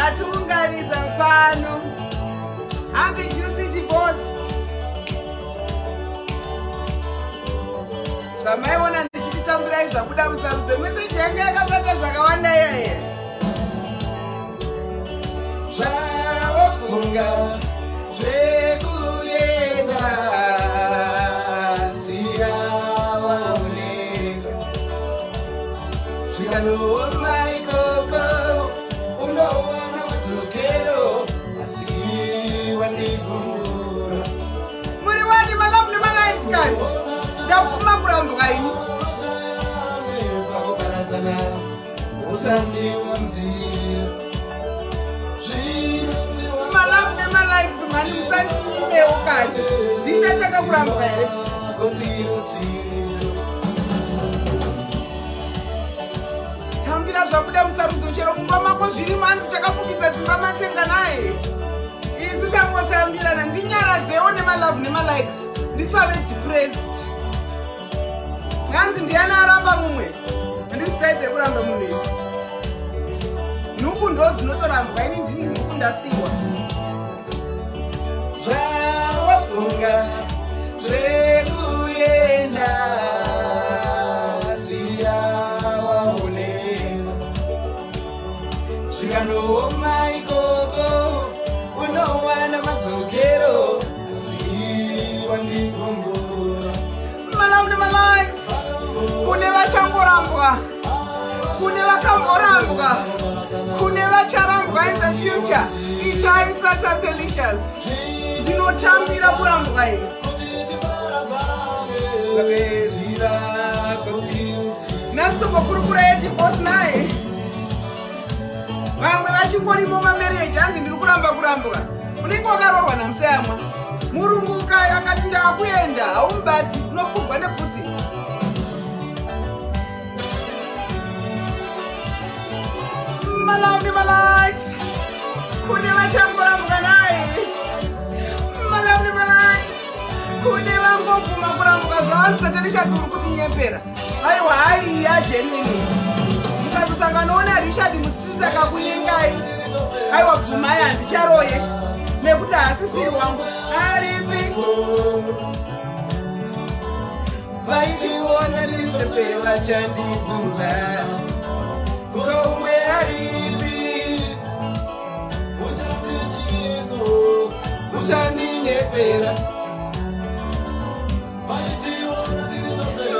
Zvatiunganidza pano. Hanzi juicy divorce. Zvamaiona ndichititambirai zvabuda musarudzo. Meseji yange yakabata zvakawanda iyaya. Zvawafunga zvekuenda siya waoneka zvikanooma ikoko unowana madzokero asi wandigumbura. Muri wani malove nemalikes kani? Ndabvuma kurambwa ini. Pakuparadzana usandiwanzira. Malove nemalikes mani, musandiimewo kani. Ndindatanga kurambwa here? Tambira zvabuda musarudzo chero mumba mako zviri manzi chakafukidza dzimba matenga naye. Isu tangotambirana, ndinyaradzewo nemalove nemalikes ndisave depressed. Nganzi ndiani aramba mumwe? Handisi type yekuramba munhu ini. Nhubu ndo dzinotorambwa, ini ndini nhubu ndasiwa. Zvawafunga zvekuenda siya waoneka zvikanooma ikoko unowana madzokero asi wandigumbura. Malove nemalikes kune vachangorambwa, kune vakamborambwa, kune vacharambwa in the future. Ichai satatelicious, ndinotambira kurambwa ini. Nhasi tombokurukura yedivorce naye. Vamwe vachingorimo mamarriage, hanzi ndiri kuramba kurambwa. Unenge wakaroorwa namuseyamwa, murungu akati ndaakuenda, haumubati, unopfugwa nepfuti. Malove nemalikes kune vachangorambwa naye. Malove nemalikes kune vangobvuma kurambwa zvavanzi tatelicious uri kutinyepera. Aiwa, haiya, genuine. Mukazosanganoona Richard mustreet akakunyengai, aiwa, bvumai, handicharoye nekuti haasisiri wangu. Aripi? Vaitiona ndiri vachandibvunza ko umwe aripi? Uchati chiko? Uchandinyepera? Vaitiona ndiri.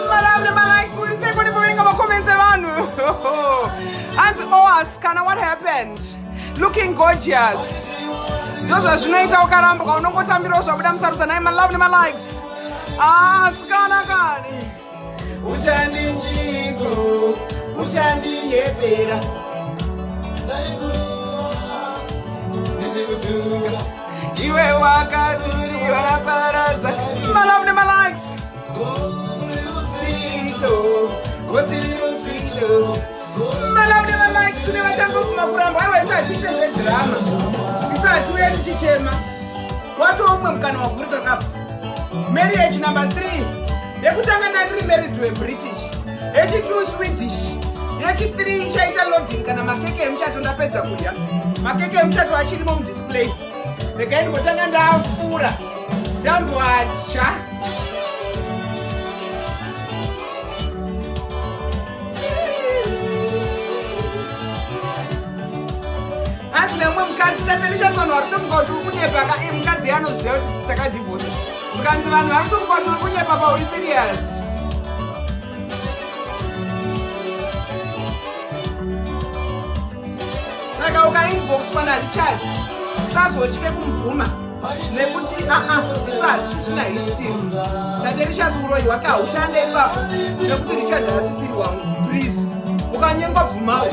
Malove nemalikes, muri sei? Kuni kuverenga macomments evanhu. Hanzi oas kana what happened, looking gorgeous. Ndozvazvinoita ukarambwa, unongotambirawo zvabuda musarudza naye. Malove nemalikes, asikana kani. Uchandichiko? Uchandinyepera? Ndaikurova ndichikutuka. Iwe wakati waraparadza. Malove nemalikes. Gotsirutsito, gotsirutsito. Malove nemalikes kune vachangobvuma kurambwa. Aiwa, isatiite zvedhirama, isati uye tichichema. Watoumwe mukana wavhurika kapa. Marriage number 3. Yekutanga ndandiri married to a British, yechi2 Swedish, yechi3 ichaita loading kana makeke emuchato ndapedza kudya. Makeke emuchato achirimo mudisplay. Regai ndimbotanga ndafura, ndamboadya. Hanzi nemumwe mukadzi, tatelicious, vanhu vari kutomuka kuti uri kunyepa ka. Mukadzi anoziva kuti takadhivhosa. Mukanzi vanhu vari kutomuka kuti uri kunyepa, pauri serious. Saka ukainboxwa naRichard, usazotye kumubvuma nekuti aa isisina history. Tatelicious, uroyi hwake haushande ipapo nekuti Richard haasisiri wangu. Please, ukanyengwa bvumawo.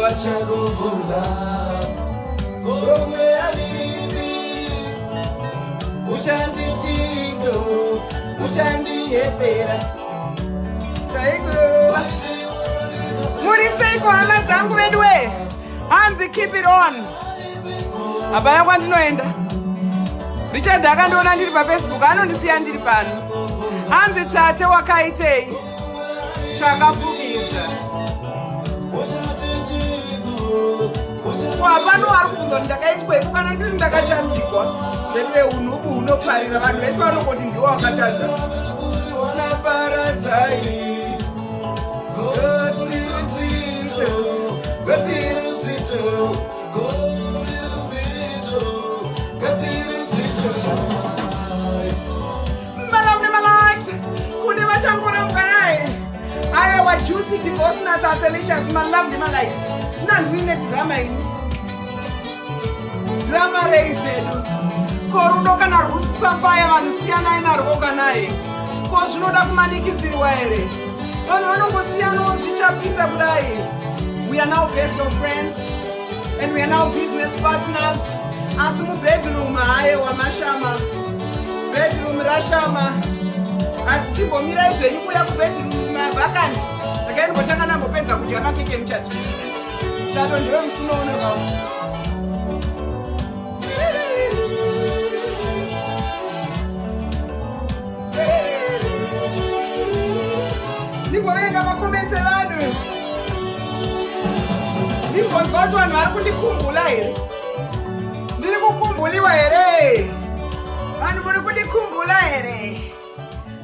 Vachakubvunza kurumwe aripi? Uchandichiko? Uchandinyepera? Ndaikurova. Muri seiko hama dzangu veduwe? Hanzi keep it on. Hapana kwandinoenda. Richard akandiona ndiri paFacebook, anondisiya ndiri pano. Hanzi tate wakaitei chakapfukidza? Uchandichiko? Ko hapano ari kubvunza kuti ndakaitweiko kana ndiri ndakatadzikwa. Veduwe, unhubu hunoparira, vanhu vese vanongoti ndiwo wakatadza. Naparadzai. Gotsirutsito, gotsirutsito, gotsirutsito, gotsirutsito shamai. Malovely malikes, kune vachangorambwa naye. Aiwa, juicy divorce naTatelicious. Malovely malikes, nandine drama ini, drama rei zvedu? Ko rudo kana rusafaya, vanhu siyanai narwo kanaye. Ko zvinoda kumanikidzirwa here? Vanhu vanongosiyanawo, zvichapisa kudai. We are now best of friends and we are now business partners, asi mubedroom, hayewa, mashama. Bedroom rashama, asi chimbomirai zvenyu kuya kubedroom mavacant. Regai ndimbotanga ndambopedza kudya makeke muchato. Chato ndiwe musi unoonekawo. Ndimboverenga macomments evanhu, ndimbonzwa kuti vanhu vari kundikumbula here. Ndiri kukumbuliwa here? Vanhu muri kundikumbula here?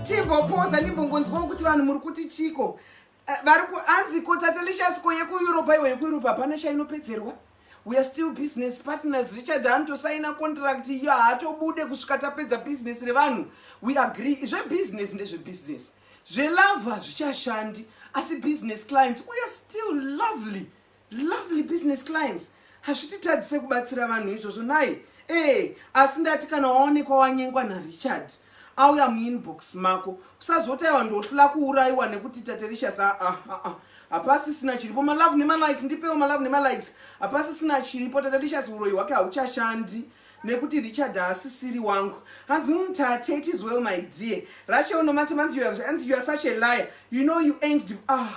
Timbopoza, ndimbongonzwawo kuti vanhu muri kuti chiko. Vari hanzi ko Tatelicious, ko yekuEurope? Iwe, yekuEurope hapana chainopedzerwa. We are still business partners. Richard anotosaina contract iyo, haatobude kusvika tapedza business revanhu. We agree, zvebusiness ndezvebusiness, zvelove hazvichashandi, asi business clients, we are still lovely, lovely business clients. Hazvititadzise kubatsira vanhu izvozvo nai. Ee, asi ndati kana waonekwa wanyengwa naRichard, auya muinbox mako, usazoti aiwa, ndohla kuurayiwa nekuti Tatelicious. Aa, hapasisina chiripo. Malove nemalikes, ndipewo malove nemalikes. Hapasisina chiripo. Tatelicious uroyi hwake hauchashandi nekuti Richard haasisiri wangu. Hanzi, tate, it is well, my dear." Rachel Nomati, hanzi you are such a liar, you know you ain't. Ah,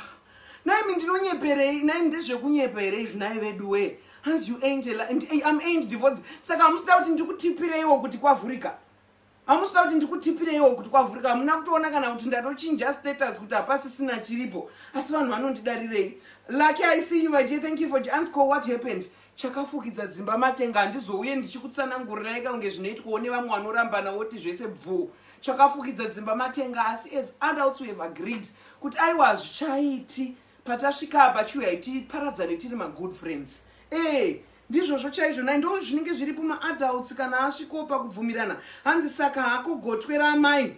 naimi ndinonyeperei? Naimi ndezvekunyepa here izvi nai vedu we? Hanzi you ain't a I'm ain't divorced. Saka hamusida kuti ndikutipireiwo kuti kwavhurika? Hamusida kuti ndikutipireiwo kuti kwavhurika? Hamuna kutoona kana kuti ndatochinja status kuti hapasisina chiripo, asi vanhu vanondidarirei? Lucky, I see you, my dear. Thank you for ansco. What happened? Chakafukidza dzimba matenga. Handizouye ndichikutsanangurirai kaunge zvinoitwawo nevamwe vanorambana woti zvese bvu. Chakafukidza dzimba matenga, asi as adults we have agreed kuti aiwa, hazvichaiti. Patasvika apa, chiuyai tiparadzane tiri magood friends. Ee, ndizvozvo chaizvo nai, ndo zvinenge zviripo maadults kana asvikawo pakubvumirana. Hanzi saka hako gotwe ramai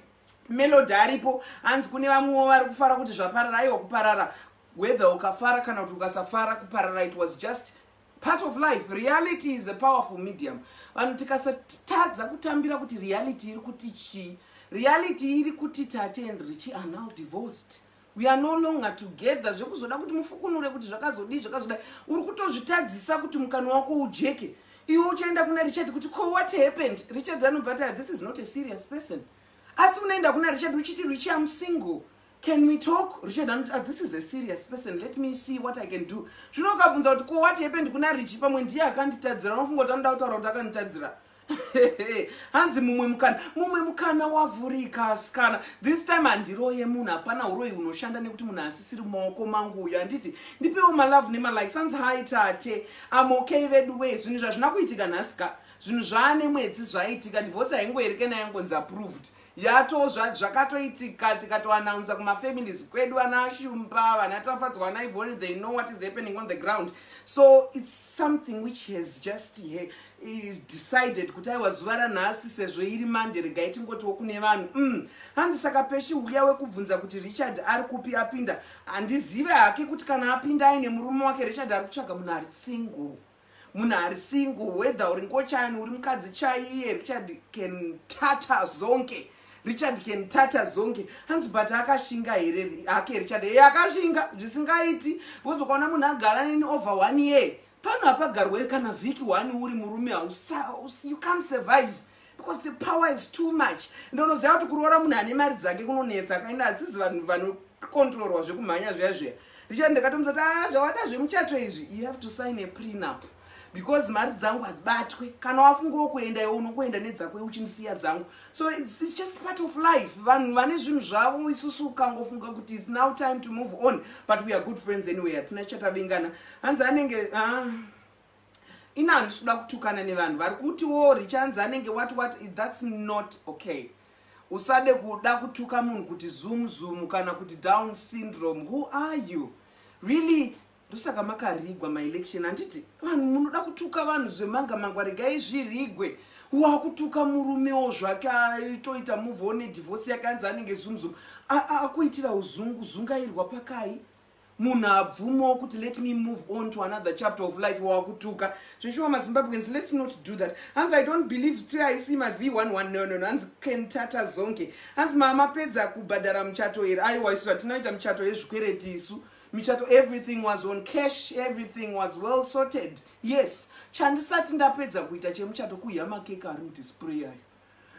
Melody aripo. Hanzi kune vamwewo vari kufara kuti zvaparara. Aiwa, kuparara, whether ukafara kana kuti ukasafara, kuparara, it was just part of life. Reality is a powerful medium. Vanhu tikasatadza kutambira kuti reality iri kuti chii, reality iri kuti Tate and Richi are now divorced, we are no longer together. Zvekuzoda kuti mufukunure kuti zvakazodii, zvakazodai, uri kutozvitadzisa kuti mukanwa wako ujeke. Iwe uchaenda kuna Richard kuti ko what happened? Richard anobva ti, "This is not a serious person." Asi unoenda kuna Richard uchiti, "Richi, am single, can we talk?" Richard anoti, "Ah, this is a serious person, let me see what I can do." Zvino ukabvunza kuti ko what happened kuna Richi, pamwe ndiye akanditadzira, unofunga kuti anoda kutaura kuti akanditadzira. Hanzi mumwe mukana wavhurika asikana. This time handiroye munhu, hapana uroyi hunoshanda nekuti munhu asisiri mumaoko mangu uyu. Handiti ndipewo malove nemalikes. Hanzi, "Hi Tate, am okay." Vedu we, zvinhu zvazvina kuitika nhasika, zvinhu zvaane mwedzi zvaitika. Divorce haingoerekena yangonzi approved, yato zvakatoitika, tikatoannounsa kumafamilies kwedu, vana Shumba, vana Tafadzwa, vana Ivoni, they know what is happening on the ground. So it's something which has just is decided kuti aiwa, zuva ranhasi sezvo iri Mande, regai tingotiwo kune vanhu. Hanzi saka peshi uya wekubvunza kuti Richard ari kupi apinda, handizive hake kuti kana apinda aine murume wake. Richard ari kutsvaga munhu ari single, munhu ari single, whether uri ngochani, uri mukadzi chaiye, Richard can tata zonke, Richard can tata zonke. Hanzi, "But akashinga here hake Richard?" E, akashinga zvisingaiti, because ukaona munhu agara neni over one year, pano hapagarwe kana vhiki one uri murume, you can't survive because the power is too much. Ndonoziva kuti kuroora munhu ane mari dzake kunonetsa. Akaenda, hadzisi vanhu vanokontrorwa zvekumhanya zviya zviya. Richard ndakatomuza kuti, "Ah, zvawada zvemuchato izvi, you have to sign a prenup because mari dzangu hadzibatwe. Kana wafungawo kuenda iwe, unokuenda nedzako, uchindisiya dzangu." So it's just part of life. Vanhu vane zvinhu zvavo, isusu ukangofunga kuti it's now time to move on, but we are good friends anyway, hatina chatavingana. Hanzi anenge, ah. Ina handisi kuda kutukana nevanhu vari kutiwo Richanzi anenge what what. That's not okay. Usade kuda kutuka munhu kuti zoom zoom kana kuti Down syndrome. Who are you really? Ndosaka makarigwa maelection, handiti? Vanhu munoda kutuka vanhu zvemanga mangwa, regai zvirigwe. Wakutuka murumewo zvake aitoita move on nedivorce yakanzi anenge zoom zoom, akuitira uzungu zungairwa pakai. Munhu abvumawo kuti let me move on to another chapter of life, wakutuka zveshuwa. MaZimbabweans, let's not do that. Hanzi, "I don't believe till I see my V11." No. Hanzi kentata zonke. Hanzi, "Mamapedza kubhadhara muchato here?" Aiwa, isu hatinoita michato yezvikwereti isu. Michato, everything was on cash, everything was well sorted. Yes, chandisati ndapedza kuita chemuchato kuya makeke ari mudisplay ayo.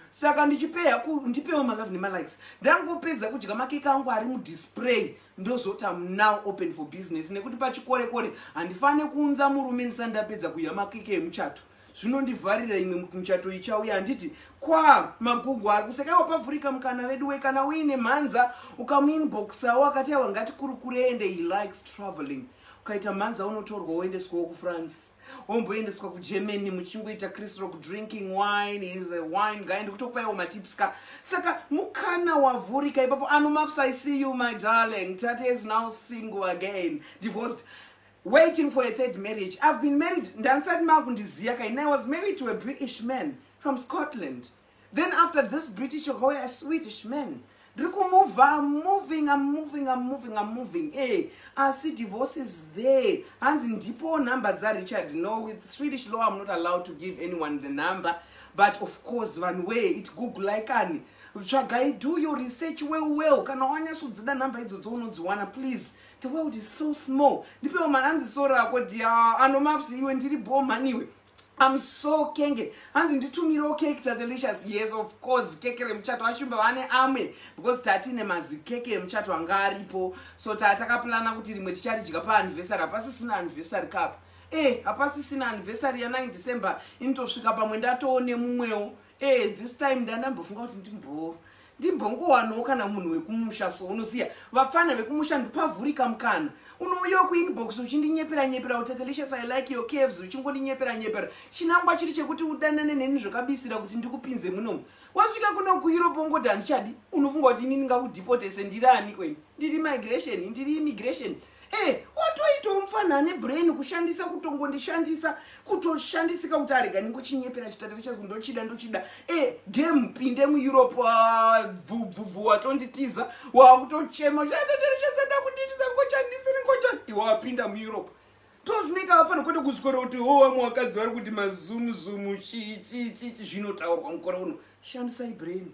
Saka ndichipeya, ndipewo malove nemalikes. Ndangopedza kudya makeke angu ari mudisplay, ndozoti am now open for business, nekuti pachikorekore handifani kuunza murume ndisati ndapedza kudya makeke emuchato. Zvinondivharira imwe muchato ichauya, handiti? Kwa magugu ari kuseka. Iwa, pavhurika mukana vedu we. Kana uine mhanza, ukamuinboxawo akati, "Aiwa, ngatikurukure," ende he likes traveling, ukaita mhanza unotorwa woendeswawo kuFrance, womboendeswa kuGermany, muchingoita Chris Rock drinking wine. Is a wine guy. Ndikutokupaiwo matips ka. Saka mukana wavhurika ipapo. Anomafs, I see you, my darling. Tate is now single again, divorced, waiting for a third marriage. I've been married, ndanisati makundiziya kaini. I was married to a British man from Scotland. Then after this British wakauya a Swedish man. Ndiri kumuvha. I'm moving, I'm moving, I'm moving, I'm moving. E asi divorce is there. Hanzi, "Ndipo nhamba dzaRichard." No, with Swedish law I'm not allowed to give anyone the number, but of course vanhu we it google ikani, tsvagai, do your research well well. Kana wanyatsodzida nhamba idzodzo unodziwana. Please, the world is so small. Ndipewo manhanzi so rako dia anomafs. Iwe, ndiri bomhaniwe. I'm so kenge. Hanzi, "Nditumirewo cake, Tatelicious." Yes, of course, keke remuchato. Ashumba vane amwe because tatine mazikeke emuchato anga aripo, so takaplana kuti rimwe ticharidya paanniversary. Hapasisina anniversary cup. E hapasisina anniversary ya9 December inotosvika, pamwe ndatoone mumwewo. E this time ndandambofunga kuti ndimbongowanawo kana munhu wekumusha. So unoziya vapfana vekumusha, ndipavhurika mukana. Unouya kuinbox uchindinyepera nyepera, "Tatelicious, I like your curves," uchingondinyepera nyepera. Chinangwa chiri chekuti udanane neni zvakabisira kuti ndikupinze munomu. Wasvika kuno kuEurope ongoti handichadi. Unofunga kuti inini ngakudhipotese? Ndiri ani kweni? Ndiri migration? Ndiri immigration? E watoitawo mufana ane brain kushandisa, kutongondishandisa, kutoshandisika kuti arega ningochinyepera chiTatelicious, ndochida, ndochida. E game pinde muEurope, bvubvubvu, watonditiza, wakutochema, "Tatelicious ada kunditiza, ngochandisiri ngochani." Iwe wapinda muEurope, tozvinoita vafana, kwete kuswera kuti o vamwe vakadzi vari kuti mazumuzumu, chii chii chii zvinotaurwa mukore uno. Shandisai brain,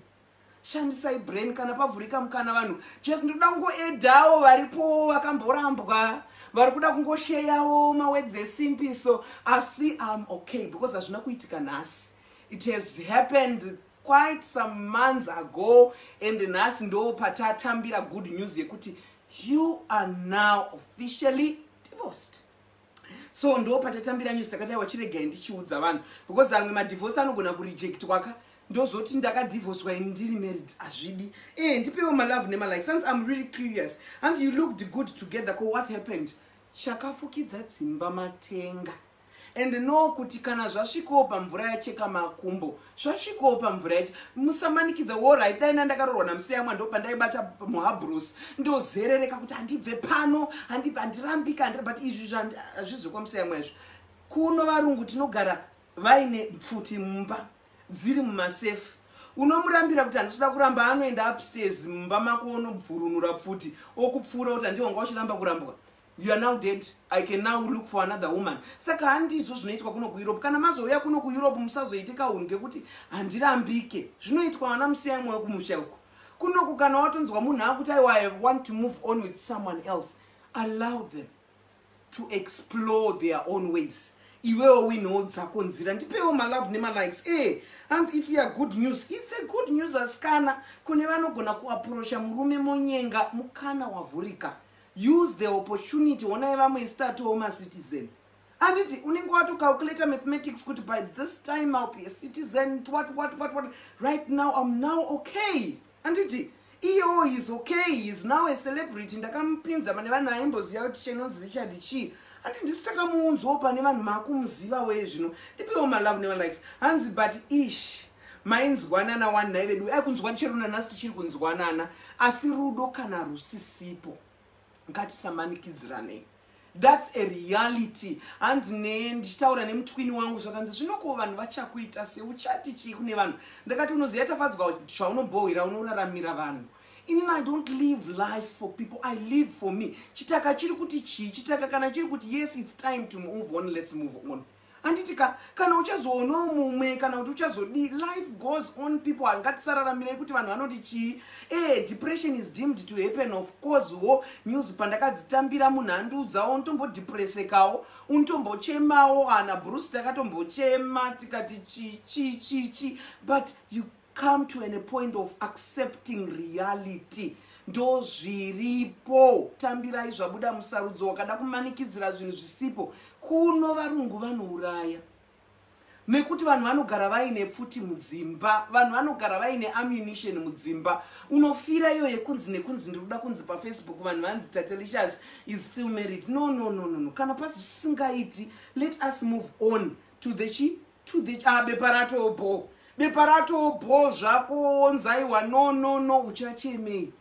shandisai brain. Kana pavhurika mukana, vanhu, just ndoda kungoedhawo varipowo vakamborambwa, vari kuda kungosheyawo mawedzi esimbiso. Asi am okay because hazvina kuitika nhasi. It has happened quite some months ago, and nhasi ndo patatambira good news yekuti you are now officially divorced. So ndo patatambira news, takati aiwa, chiregai ndichiudza vanhu because amwe madivorce anogona kurejectwa ka, ndozoti ndakadivhoswa ini ndiri married. Hazvidi. E ndipewo malove nemalike since I'm really curious. Hanzi, "You looked good together, ko what happened?" Chakafukidza dzimba matenga. And no kuti kana zvasvikawo pamvura yacheka makumbo, zvasvikawo pamvura yache, musamanikidza. Alright, dai nandakaroorwa namusiyamwa, ndo pandaibata muhabros, ndozerereka kuti handibve pano, handibve, handirambika. But izvi hazvizvi kwamusiyamwa izvi. Kuno varungu tinogara vaine pfuti mumba, dziri mumasefu. Unomurambira kuti handisida kuramba, anoenda upstairs mumba mako, onobvurunura pfuti, okupfuura kuti handiwanga uchiramba kurambwa, you are now dead, I can now look for another woman. Saka handizvo zvinoitwa kuno kuEurope. Kana mazouya kuno kuEurope, musazoite kahunhu ngekuti handirambike. Zvinoitwa vana musiyamwe wekumusha uko. Kunoku kana watonzwa munhu akuti, "Aiwa, I want to move on with someone else," allow them to explore their own ways. Iwewo uinewo dzako nzira. Ndipewo malove nemalikes. E hanzi, "If you are good news." It's a good news, asikana. Kune vanogona kuapproacha murume monyenga, mukana wavhurika, use the opportunity. Onai vamwe istatowo macitizen, anditi? Unenge watocalculata mathematics kuti by this time I'll be a citizen, what what what what. Right now I'm now okay, anditi? Iyewo is okay, is now a celebrity. Ndakamupinza pane vanhu aimboziva kuti chinonzi Richard chii. Handi ndisu takamuunzwawo pane vanhu, maakumuziva weye. Zvino ndipiwo malove nemalikes. Hanzi, "But ish, mainzwanana wani nhai vedu?" Ai, kunzwani chero nanhasi tichiri kunzwanana, asi rudo kana rusisipo, ngatisamanikidziranei. That's a reality. Hanzi ne ndichitaura nemutwini wangu, zvakanzi, "Zvinoko vanhu vachakuita seuchati chii kune vanhu?" Ndakati, "Unoziva, Tafadzwa, zvaunobohwera unoraramira vanhu. Inini I don't live life for people, I live for me. Chitaka chiri kuti chii? Chitaka kana chiri kuti yes, it's time to move on, let's move on, handiti ka? Kana uchazoonawo mumwe, kana kuti uchazodii, life goes on. People, ngatisararamirai kuti vanhu vanoti chii. Depression is deemed to happen, of course wo. News pandakadzitambira, munhu andiudzawo, unotombodepresekawo, unotombochemawo. Ana Bruce takatombochema, tikati chi chi chi chi, but you come to an point of accepting reality. Ndo zviripo. Tambirai zvabuda musarudzo. Wakada kumanikidzira zvinhu zvisipo kuno, varungu vanouraya, nekuti vanhu vanogara vaine pfuti mudzimba, vanhu vanogara vaine ammunition mudzimba. Unofira iyo yekunzi nekunzi ndiri kuda kunzi paFacebook vanhu vanzi Tatelicious is still married. No, no, no, no, no. Kana pasi zvisingaiti, let us move on to the chi to the, ah, bepa ratobo, bepa ratobo zvako. Onzaiwa, no, no, no. Uchachemei?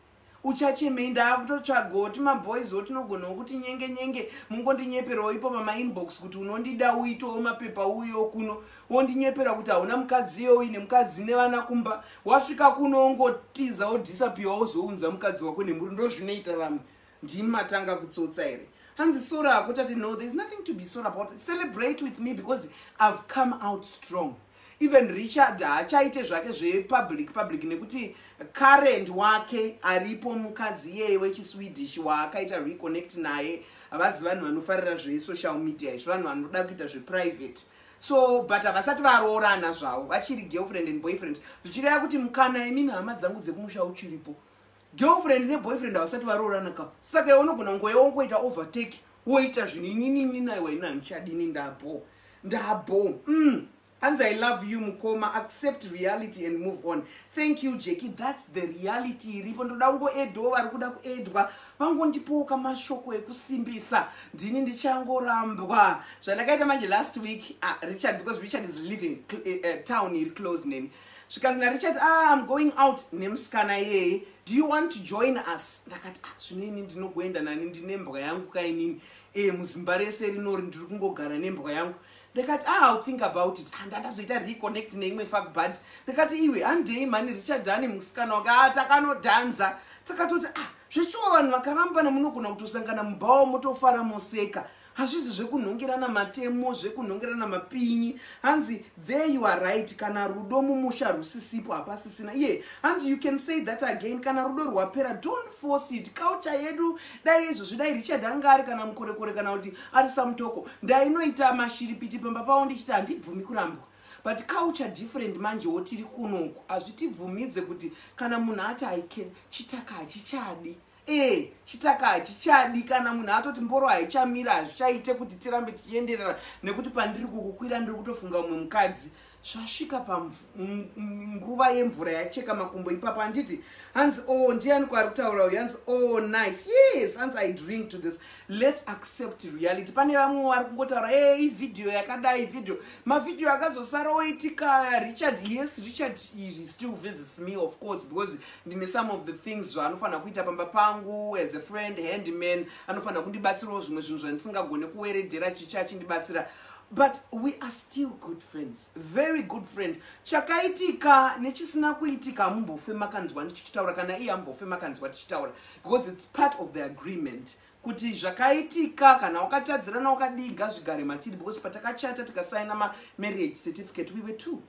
Uchachemei? Ndaakutotsvagawo timaboys otinogonawo kuti nyenge nyenge, mungondinyeperawo ipo pamainbox kuti unondida, uitowo mapepa, uyo kuno wondinyepera kuti hauna mukadzi, iyo uine mukadzi nevana kumba. Wasvika kuno, ongotiza, odisappear, wozounza mukadzi wako nemuri. Ndo zvinoita vamwe. Ndimi matanga kutsotsa here? Hanzi, "Sorry hako, Tate." No, there is nothing to be sorry about. Celebrate with me because I've come out strong. Even Richard haachaite zvake zvepublic public, nekuti current wake aripo, mukadzi iyeye wechiSwedish waakaita reconnect naye, havazi vanhu vanofarira zvesocial media izvi, vanhu vanoda kuita zveprivate. So, but havasati varoorana zvavo, vachiri girlfriend and boyfriend, zvichireva kuti mukana, imimi hama dzangu dzekumusha, uchiripo. Girlfriend neboyfriend havasati varoorana ka. Saka iwe unogona kungoye wongoita overtake, woita zvinhu. Ininini naiwa ina handichadini, ndabo, ndabo. Hanzi, "I love you, mukoma. Accept reality and move on." Thank you, Jackie. That's the reality iripo. Ndoda kungoedhawo vari kuda kuedwa, vangondipowo kamashoko ekusimbisa. Ndini ndichangorambwa zvandakaita manje last week, Richard, because Richard is living town iri close neni. Zvikanzi naRichard, "Ah, I'm going out nemusikana iyeye. Do you want to join us?" Ndakati, "Ah, zvino ini ndinogoenda nani? Ndine mbwa yangu kainini. Muzimba rese rinori ndiri kungogara nembwa yangu." Ndikati, "Ah, I'll think about it." Ah, ndandazoita reconnect neimwe fuck, but ndikati, "Iwe, handei mani, Richard ane musikana wake." Ah, takanodhanza, takatoti, "Ah, zvechiwa vanhu vakarambana munogona kutosangana mubhawa, motofara, moseka. Hazvizi zvekunhongerana matemo, zvekunhongerana mapinyi." Hanzi, "There you are right. Kana rudo mumusha rusisipo, hapasisina iye." Hanzi, "You can say that again. Kana rudo rwapera, don't force it. Culture yedu, dai izvozvi, dai Richard anga ari kana mukorekore, kana kuti ari samutoko, ndainoita mashiripiti pamba pavo ndichiti handibvumi kurambwa. But culture different manjewo. Tiri kunoku, hazvitibvumidze kuti kana munhu ati aike chitaka hachichadi, chitaka hachichadi. Kana munhu atoti mboro haichamira, hazvichaite kuti tirambe tichienderera, nekuti pandiri kukukwira ndiri kutofunga mumwe mukadzi. Zvasvika panguva yemvura yacheka makumbo ipapo, handiti?" Hanzi, "Oh, ndiani kwaari kutaura uyu?" Hanzi, "Oh, nice. Yes." Hanzi, "I drink to this. Let's accept reality." Pane vamwe vari kungotaura, "E, ivhidhiyo yakadai, vhidhiyo." Mavhidhiyo akazosara oitika. Richard, yes, Richard, he still visits me, of course, because ndine some of the things zvaanofanira kuita pamba pangu as a friend, handyman, anofanira kundibatsirawo zvimwe zvinhu zvandisingagone kuweredhera, chichi achindibatsira, but we are still good friends, very good friend. Chakaitika nechisina kuitika, hamumbofe makanzwa ndichichitaura, kana iye hamumbofe makanzwa tichitaura, because it's part of the agreement kuti zvakaitika, kana wakatadzirana, wakadiga, zvigare matiri, because patakachata, tikasaina mamarriage certificate, we were two,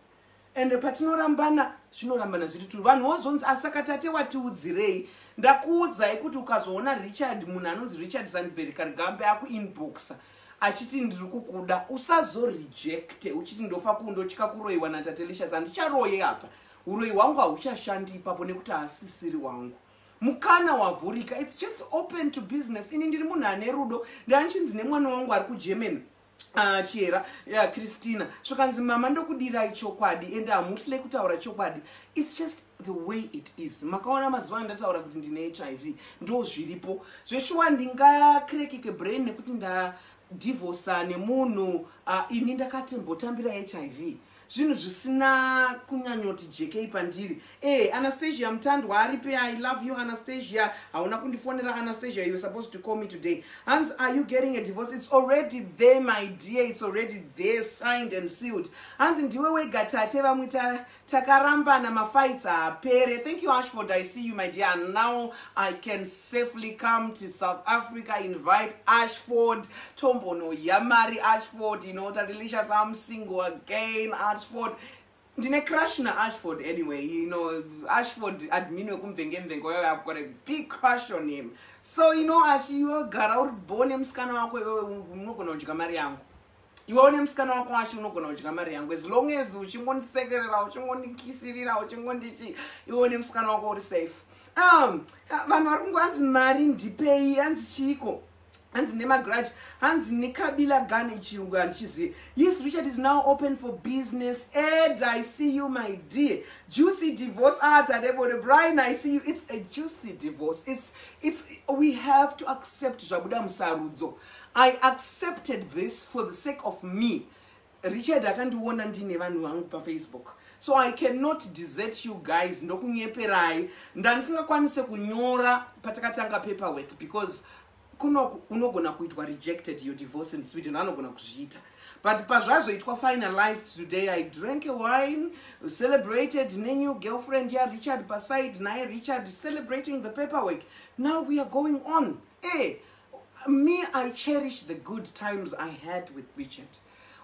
and patinorambana, zvinorambana zviri two. Vanhu vozonzi, "Asaka Tate watiudzirei?" Ndakuudzai kuti ukazoona Richard, munhu anonzi Richard Sandberg Karigambe, akuinboxa achiti ndiri kukuda, usazorejecte uchiti ndofa kundotya kuroyiwa naTatelicious. Handicharoye apa, uroyi hwangu hauchashandi ipapo, nekuti haasisiri wangu. Mukana wavhurika, it's just open to business. Ini ndiri munhu ane rudo. Ndanichinzi nemwana wangu ari kuGermany, Chiyera ya Christina, zvakanzi, "Mama, ndokudirai chokwadi, ende hamuhle kutaura chokwadi." It's just the way it is. Makaona mazuva andataura kuti ndine HIV, ndo zviripo zveshuwa. Ndingakrekeke brain nekuti nda Kudhivhosa nemunhu, ini ndakatimbotambira HIV, zvinhu zvisina kunyanyoti jekei pandiri. Anastasia Mutandwa aripe. I love you, Anastasia. Hauna kundifonera, Anastasia. You supposed to call me today. Hans, are you getting a divorce? It's already there, my dear. It's already there, signed and sealed. Hanzi, ndiwe wega tate, vamwe takarambana, mafights haapere. Thank you, Ashford. I see you, my dear. And now I can safely come to South Africa, invite Ashford, tombonoyamari Ashford. You know, Tatelicious, I'm single again. Ashford, ndine crush naAshford. Anyway, Ashford, admin wekuMvengemvenge wayo, I've got a big crush on him. So ashi, iwe gara uri bo nemusikana wako. Iwewe unogona kudya mari yangu. Iwe une musikana wako, ashi, unogona kudya mari yangu as long as uchingondisekerera, uchingondikisirira, uchingondichi. Iwe une musikana wako, uri safe. Vanhu vari kungo hanzi mari ndipei, hanzi chiiko, hanzi nemagrudge, hanzi nekabila gane, chirungu handichizivi. Yes, Richard is now open for business. Ed, I see you, my dear. Juicy divorce art adebode. Brian, I see you. It's a juicy divorce. It's we have to accept zvabuda musarudzo. I accepted this for the sake of me. Richard akandiona ndine vanhu vangu paFacebook, so I cannot desert you guys. Ndokunyeperai, ndandisingakwanise kunyora patakatanga paperwork because kuno unogona kuitwa rejected your divorce in Sweden, anogona kuzviita. But pazvazoitwa finalized today, I drank a wine, celebrated nenew girlfriend yaRichard paside naye Richard, celebrating the paperwork. Now we are going on. Me, I cherish the good times I had with Richard.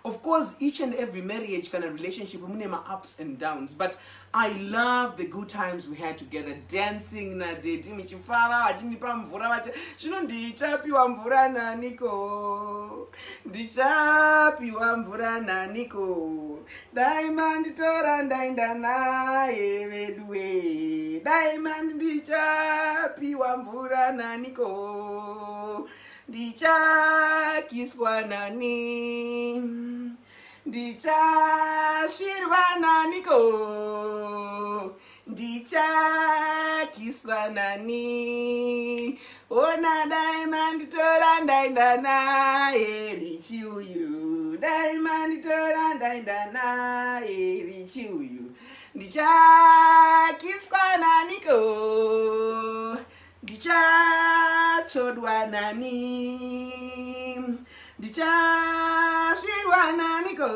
Of course, each and every marriage kind of relationship mune ma-ups and downs, but I love the good times we had together, dancing nadaddy, muchifara, vachindipa mvura, vachi zvino ndichapiwa mvura naniko? Ndichapiwa mvura naniko? Dai manditora ndaenda naye veduwe. Dai mandi, ndichapiwa mvura naniko? Ndichakiswa nani? Ndichasvirwa naniko? Ndichakiswa nani? Ona, dai manditora ndaenda naye Richi uyu. Dai manditora ndaenda naye Richi uyu. Ndichakiswa naniko? Ndichatsvodwa nani? Ndichasvirwa naniko?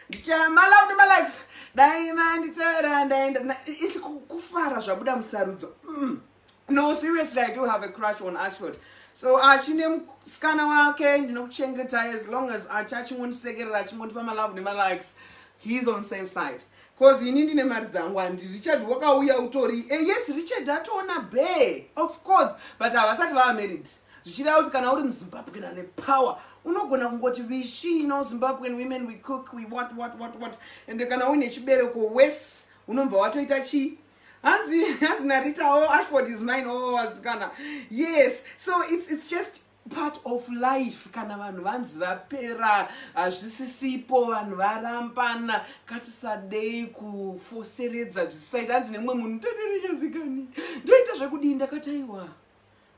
Ndicha malove nemalikes. Dai manditora ndaenda isi kufara zvabuda musarudzo. No, seriously, I do have a crush on Ashford. So achine musikana wake, ndinokuchengeta. As long as achi achingondisekerera, achingondipa malove nemalikes, he's on safe side, 'cause ini ndine mari dzangu. Handi Richard wakauya utori yes, Richard atoona be, of course, but havasati vava married. Zvichireva kuti kana uri muZimbabwe ane power, unogona kungoti vishi. Zimbabwean women, we cook, we what, what, what, what. Ende kana uine chibereko wese, unobva watoita chii? Hanzi naRita, "Oh, Ashford is mine." Oh, vasikana, yes. So it's just part of life. Kana vanhu vanzi vapera, hazvisisipo, vanhu varambana, ngatisadei kufoseredza zvisisaita. Hanzi nemumwe munhu, "Taterechazikani, ndoita zvekudii?" Ndakati, "Aiwa,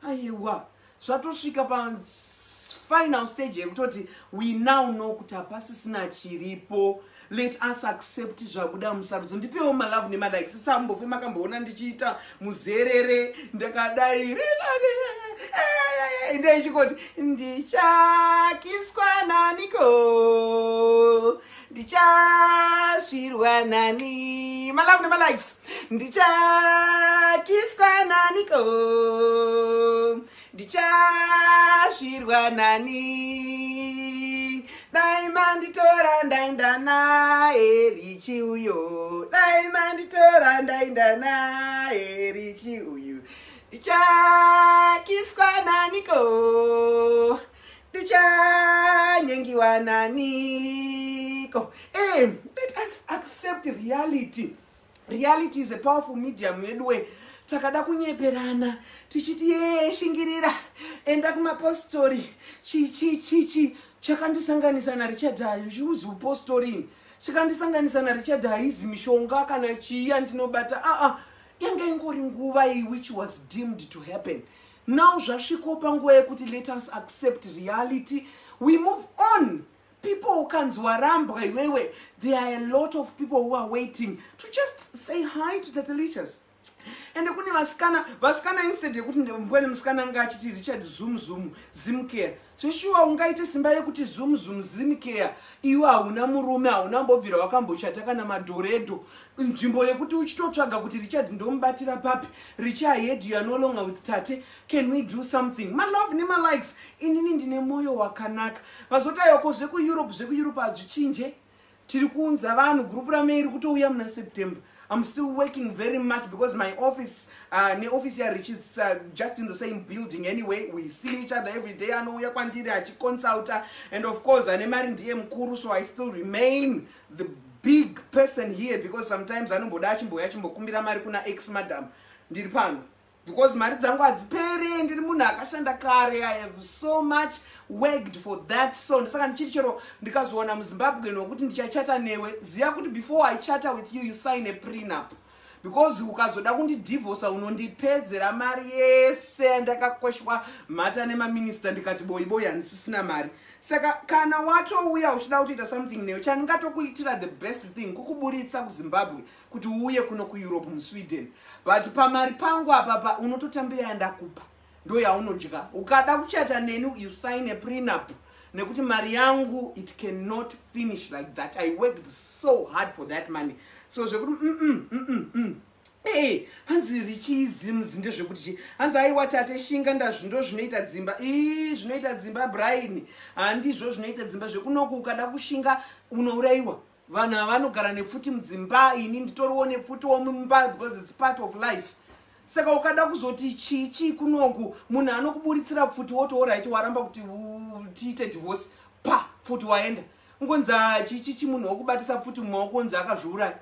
aiwa, zvatosvika pafinal stage yekutoti we now know kuti hapasisina chiripo. Let us accept zvabuda musarudzo." Ndipewo malove nemalikes. Sambofe makamboona ndichiita muzerere ndakadai, ndeichikoti, ndichakiswa naniko? Ndichasvirwa nani? Malove nemalikes. Ndichakiswa naniko? Ndichasvirwa nani? Dai manditora ndaenda naye Richi uyo. Dai manditora ndaenda naye Richi uyu. Ndichakiswa naniko? Ndichanyengiwa naniko? Let us accept reality. Reality is a powerful medium yeduwe. Takada kunyeperana tichiti, "Ye, shingirira, enda kumapostori." Chi chi chi chakandisanganisa naRichard ayo chiuzi upostori, chikandisanganisa naRichard haizi mishonga kana chii yandinobata. Aa, yanga ingori nguva iyi which was deemed to happen. Now zvasvikawo panguva yekuti let us accept reality, we move on. People, ukanzi warambwa iwewe, there are a lot of people who are waiting to just say hi to Tatelicious. Ende kune vasikana, vasikana, instead yekuti mbwene musikana anga achiti, "Richard, zoom zoom Zimcare." Zveshuwa ungaite simba yekuti zoom zoom Zimcare, iwe hauna murume, hauna mbobvira wakambochata kana madhoredho, nzvimbo yekuti uchitotsvaga kuti Richard ndomubatira papi. Richard, you are no longer with Tate, can we do something? Malove nemalikes, inini ndine mwoyo wakanaka. Vazotaiwako zvekuEurope, zvekuEurope hazvichinje. Tiri kuunza vanhu, gurupu ramei ri kutouya muna September. I'm still working very much because my office, neoffice yaRich is just in the same building. Anyway, we see each other every day. Anouya kwandiri achiconsulta, and of course ane mari ndiye mukuru, so I still remain the big person here, because sometimes anomboda achimboya achimbokumbira mari kuna ex madam. Ndiri pano because mari dzangu hadziperi. Ndiri munhu akashanda kare. I have so much worked for that. So ndosaka ndichiti chero ndikazowana muZimbabwe nokuti ndichachata newe, ziva kuti before I chata with you, you sign a prenup, because ukazoda kundidhivhosa unondipedzera mari yese yandakakweshwa mhata nemaminista, ndikati boiboi, handisisina mari. Saka kana watouya uchida kutoita something newe, chandingatokuitira, the best thing, kukuburitsa kuZimbabwe kuti uuye kuno kuEurope, muSweden. But pamari pangu apapa unototambira yandakupa, ndo yaunodya. Ukada kuchata neni, you sign a prenup, nekuti mari yangu, it cannot finish like that. I worked so hard for that money. So zvekuti mm. Ee, hanzi richiizimzi ndezvekuti chi hanzi, "Aiwa tate, shinga, ndazvindo zvinoita dzimba." Ii, zvinoita dzimba, Brian, handizvo zvinoita dzimba zvekunoku. Ukada kushinga unourayiwa. Vanhu ava vanogara nepfuti mudzimba. Ini nditoriwo nepfutiwo mumba because it's part of life. Saka ukada kuzoti chii chii kunoku, munhu anokuburitsira pfuti, woti, "Alright, waramba kuti tiite divorce," pa pfuti waenda. Ungonzi chichi munhu wokubatisa pfuti mumaoko, onzi akazviuraya,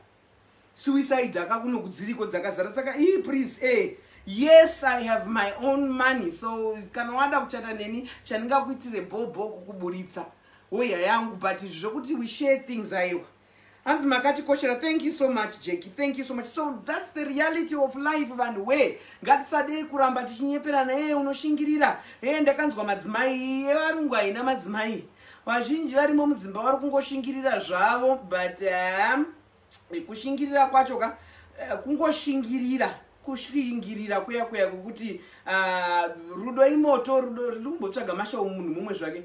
suicide. Akakunoku dziriko dzakazara. Saka ii, please, yes, I have my own money, so kana wada kuchata neni, chandingakuitire bhobho kukuburitsa woya yangu, but izvi zvokuti we share things, aiwa. Hanzi makatikoshera. Thank you so much, Jackie, thank you so much. So that's the reality of life, vanhu we. Ngatisadei kuramba tichinyeperana. Ee, unoshingirira. Ee, ndakanzwa madzimai evarungu haina madzimai vazhinji varimo mudzimba vari kungoshingirira zvavo, but kushingirira kwacho ka, kungoshingirira, kushingirira kuya kuya kwekuti rudo imoto. Rudo riri kumbotsvaga Mashau, munhu mumwe zvake.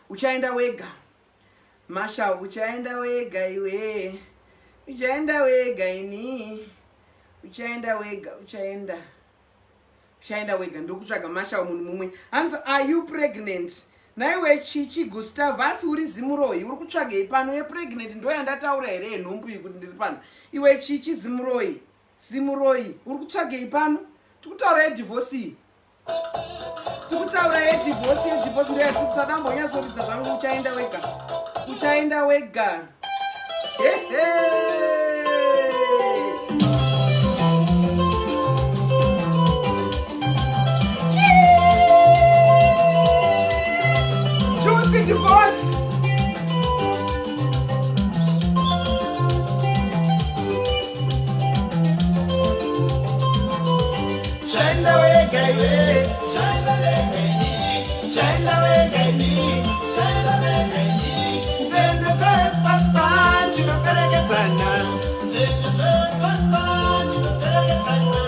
Uchaenda wega, Mashau, uchaenda wega iwe, uchaenda wega ini, uchaenda wega, uchaenda, uchaenda wega. Ndokutsvaga Mashau, munhu mumwe. Hanzi, "Are you pregnant?" Naiwe chichi Gustav, asi uri zimuroi, uri kutsvagei pano? Yepregnant ndo yandataura here, yenhumbu iyi, kuti ndiri pano? Iwe chichi zimuroi, zimuroi, uri kutsvagei pano? Tikutaura yedivorce iyi, tikutaura yedivorce. Yedivorce ndo yatiri kutaura. Dambonyatsoridza zvangu "Uchaenda Wega", "Uchaenda Wega". Hehe. Juicy divorce. Chaenda wega iwe, chaenda wega ini, chaenda wega ini, chaenda wega ini. Nzendo dzesipasipa tinoperekedzana, nzendo dzesipasipa tinoperekedzana.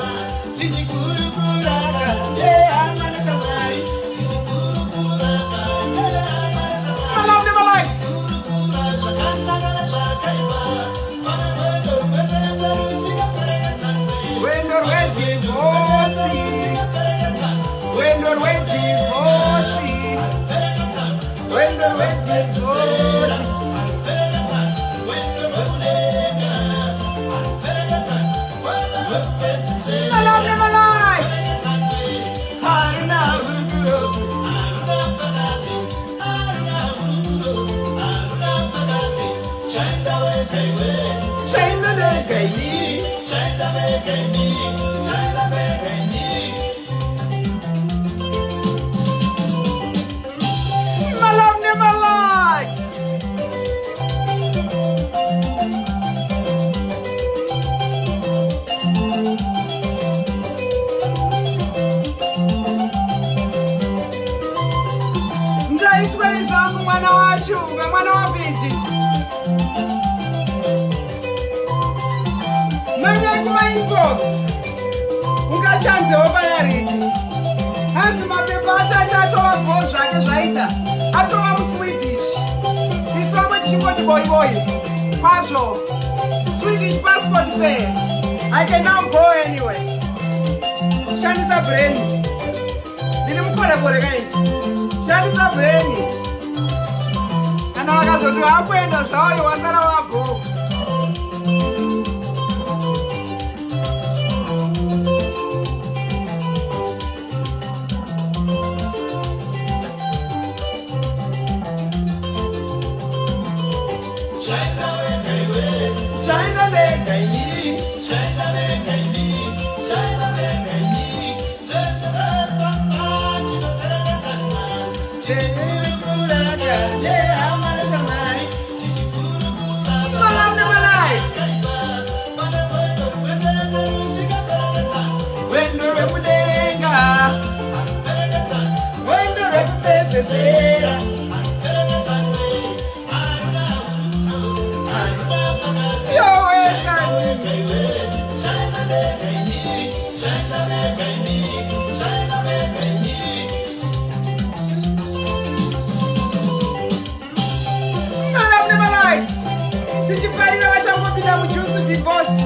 Tichikurukurana nehama neshamwari, tichikurukurana nehama neshamwari. My love never lies. Kurukura zvakanaka nezvakaipa, pane rwendo rwechete rusingaperekedzanwe. Rwendo rwedivorce. Rwendo rwedivorce. Rwendo rwedivorce. My love never lies. Haruna hurukuro, haruna fakazi, haruna hurukuro, haruna fakazi. Chaenda wega iwe, Chaenda wega ini. Chaenda wega ini, chaenda wega ini. My love never lies. Inbox ungachanzewo payariti. Hanzi mapepa achati atova bho zvake zvaita, atova muSwedish. Isu vamwe tichingoti boiboi kwazvo. Swedish passport fair, I can now go anywhere. Shandisa brain, ndiri mukorekore kai. Shandisa brain. Kana vakazoti vakuenda zvavo, wasara wabho. China wega iwe, China wega ini, China wega ini, China wega ini. Tendera tinoperekedzana, tichikurukura nehama neshamwari, tichikurukura. Malove nemalights. Pane rwendo rumwe chete rusikaperekedzana, rwendo rwekudenga, haruperekedzana, rwendo rwekupedzesera. Haruperekedzanwe, haruna hurukuro, haruna pakati. Yowe. China wega iwe, China wega ini, China wega ini, China wega ini. Malove nemalights. Tichifarira vachangopinda mujuicy divorce.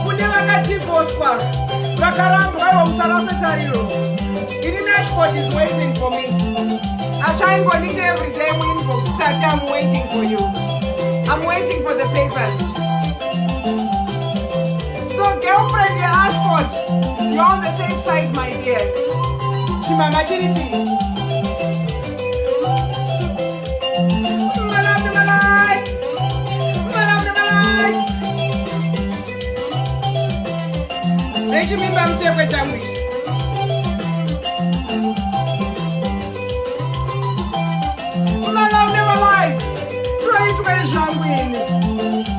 Kune vakadhivhoswa, vakarambwa, iwo musarase tariro. Ini Nashford is waiting for me. Achaingonditi everyday muinbox, "Tati, I'm waiting for you, I'm waiting for the papers." So girlfriend yeAshford, you're on the safe side, my dear. Chimama chiriti. Malove nemalights, malove nemalights. Nechimimba mutekwe changu ichi. Malove nemalights. Toitwe zvangu ini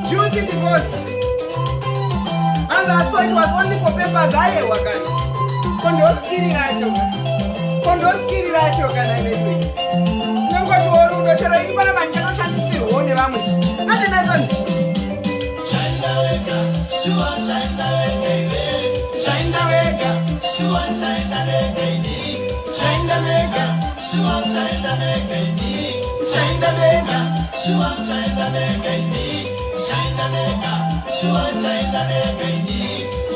juicy divorce. And I saw it was only for papers. Ayewa kana kondoskiri racho, kondoskiri racho kana imezwe nongoti worudo chero ini panapa ndichanoshandisirwawo nevamwe andenaizoni. China wega, shuwa China wega iwe, China wega, shuwa China wega ini, China wega, shuwa China wega ini, China wega, shuwa China wega ini, China wega, shuwa China wega ini,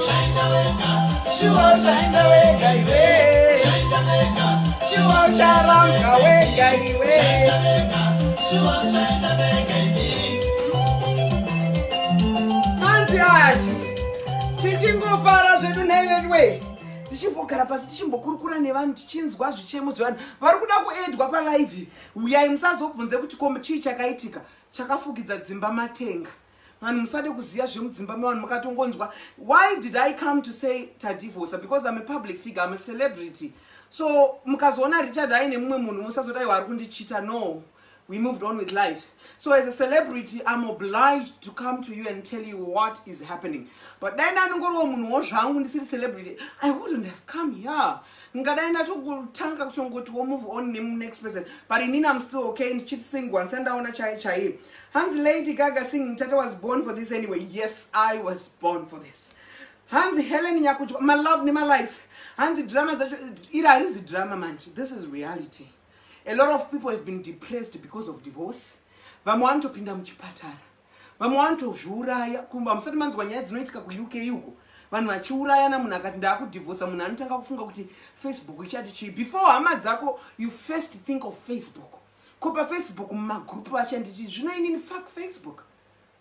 China wega, Shuwa China wega iwe, China wega, shuwa ucharambwa wega iwe. China wega, shuwa China wega ini. Hanzi ashi tichingofara zvedu nevedwe, tichimbogara pasi, tichimbokurukura nevanhu, tichinzwa zvichemo zvevanhu vari kuda kuedwa palive. Uyai, musazobvunze kuti ko chii chakaitika. Chakafukidza dzimba matenga. Vanhu musade kuziva zvemudzimba mevanhu. Mukatongonzwa, why did I come to say tadivorca? Because I'm a public figure, I'm a celebrity. So mukazoona Richard aine mumwe munhu, musazoti aiwa, ari kundichita. No, we moved on with life. So as a celebrity, I'm obliged to come to you and tell you what is happening. But dai ndanongoriwo munhuwo zvangu ndisiri celebrity, I wouldn't have come here. Ngadai ndatongotanga kutongoti wo move on nenext person. But inini I'm still okay, ndichiti single, handisati ndaona chai chai. Hanzi Lady Gaga singing, "Tata was born for this anyway." Yes, I was born for this. Hanzi Helen Nyakudya, my love nemalikes. Hanzi drama dzacho, iri harizi drama manje, this is reality. A lot of people have been depressed because of divorce. Vamwe vanotopinda muchipatara, vamwe vanotozviuraya. Kumba musati manzwa nyaya dzinoitika kuUK uko, vanhu vachiurayana. Munhu akati ndaakudhivhosa, munhu anotanga kufunga kuti Facebook ichati chii. Before hama dzako, you first think of Facebook. Ko paFacebook mumagrupu vachanditi zvino inini? Fuck Facebook.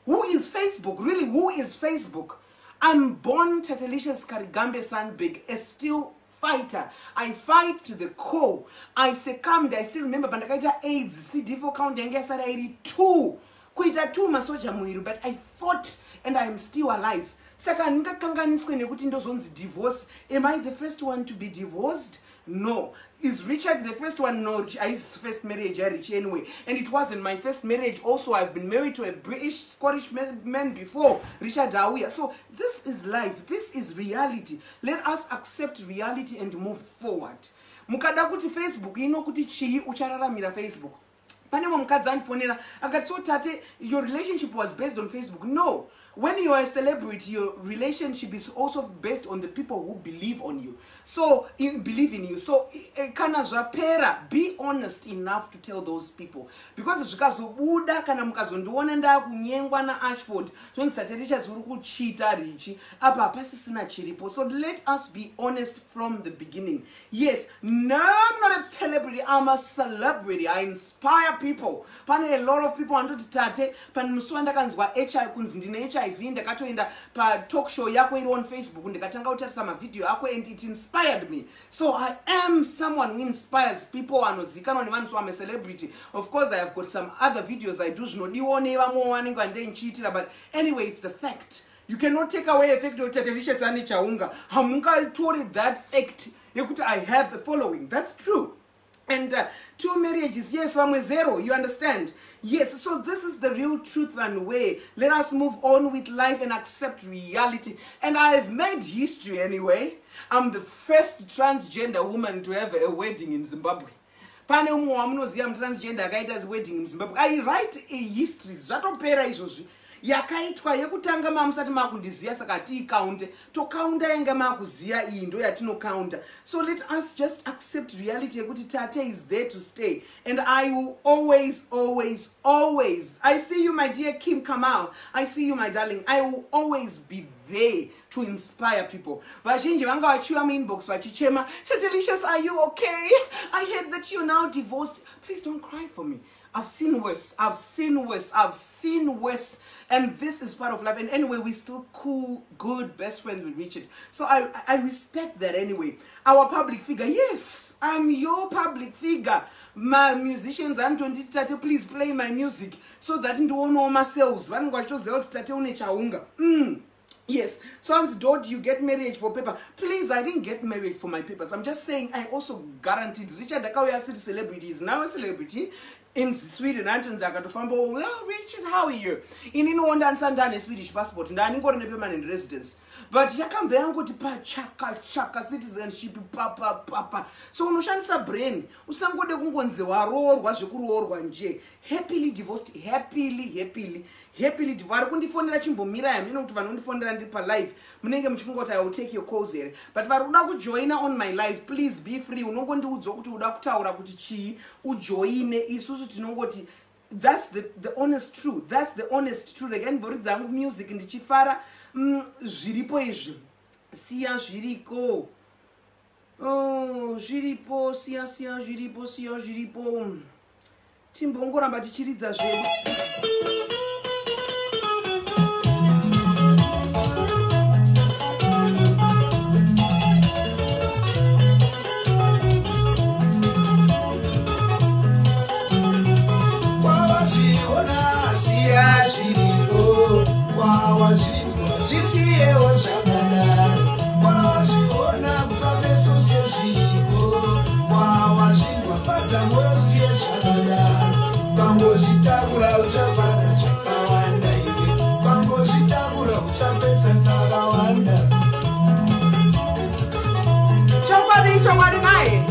Who is Facebook really? Who is Facebook? I'm born Tatelicious Karigambe Sandberg, a still fighter. I fight to the core. I succumbed. I still remember pandakaita AIDS, CD4 count yange yasara iri 2, kuita 2 masoja muiri, but I fought and I am still alive. Saka handingakanganiswe nekuti ndozonzi divorce. Am I the first one to be divorced? No. Is Richard the first one? No. His first marriage arich anyway, and it wasn't my first marriage also. I've been married to a British Scottish man before Richard auya. So this is life, this is reality. Let us accept reality and move forward. Mukada kuti Facebook ino kuti chii, uchararamira Facebook. Pane mumwe mukadzi andifonera akati, "So Tate, your relationship was based on Facebook." No, when you are a celebrity, your relationship is also based on the people who believe on you, so in, believe in you. So kana zvapera, be honest enough to tell those people, because zvikazobuda, kana mukazondiona ndakunyengwa naAshford, zvonzi Tatelicious uri kuchita richi apa, hapasisina chiripo. So let us be honest from the beginning. Yes, no, I'm not a celebrity, I'm a celebrity. I inspire people. Pane a lot of people vanototi, "Tate, pane musi wandakanzwa hi kunzi ndine HIV, ndakatoenda patalk show yako iri on Facebook, ndikatanga kutarisa mavhidhiyo ako and it inspired me." So I am someone who inspires people, anozikanwa nevanhu. So I'm a celebrity. Of course, I have got some other videos I do zvinodiwawo nevamwewo vanenge vandei nchiitira, but anyway, it's the fact. You cannot take away a fact yekuti Tatelicious ane chaunga. Hamungatori that fact yekuti I have a following. That's true. And two marriages, yes, vamwe zero, you understand? Yes, so this is the real truth and way. Let us move on with life and accept reality. And I've made history anyway. I'm the first transgender woman to have a wedding in Zimbabwe. Pane umwe wamunoziva mutransgender akaita wedding muZimbabwe? I write a history. Zvatopera izvozvi. Yakaitwa yekutanga mamusati makundiziva, saka tiikaunte, tokaunda yanga makuziva. Iyi ndo yatinokaunda. So let us just accept reality yekuti Tate is there to stay and I will always, always, always. I see you, my dear Kim Kamal. I see you, my darling. I will always be there to inspire people. Vazhinji vanga vachiuya muinbox vachichema, "Tatelicious, are you okay? I heard that you're now divorced." Please don't cry for me. I've seen worse. I've seen worse. I've seen worse. And this is part of life. And anyway, we're still cool, good, best friends with Richard. So I respect that anyway. Our public figure. Yes, I'm your public figure. My musicians, Anton Tate, please play my music so that ndionawo myself. Vanenge vachitoziva kuti Tate une chaunga. Yes. So hanzi, "Don't you get marriage for paper?" Please, I didn't get married for my papers. I'm just saying I also guaranteed. Richard akauya asiri celebrity, is now a celebrity in Sweden. Antonzi akatofamba, "Well, Richard, how are you?" Ininiwo ndandisati ndane Swedish passport, ndaningori nepermanent residence, but yakambva yangoti pachaka chaka citizenship papapapa. So unoshandisa brain, usangode kungonzi waroorwa zvekuroorwa nje. Happily divorced, happily, happily, happily. Vari kundifonera, chimbomira yamino kuti vanondifonera ndiri palive munenge muchifunga kuti I will take your calls here, but vari kuda kujoina on my live, please be free. Unongondiudzwa kuti uda kutaura kuti chii, ujoine. Isusu tinongoti that's the honest truth. That's the honest truth. Regai ndimboridza hangu music ndichifara. Zviripo izvi, siya zviriko. Oh, zviripo, siya, siya zviripo, siya zviripo, timbongoramba tichiridza zvedu. Kwawazviona, siya zviripo. Kwawazvinzwa, zvisiyewo zvakadaro. Kwawazviona, kutsameso, siye zviripo. Kwawazvinzwa, fadza mwoyo, siye zvakadaro. Kwangozvitakura uchaparadza zvakawanda iwe. Kwangozvitakura uchapesa zvakawanda. Chokwadi, chokwadi naye,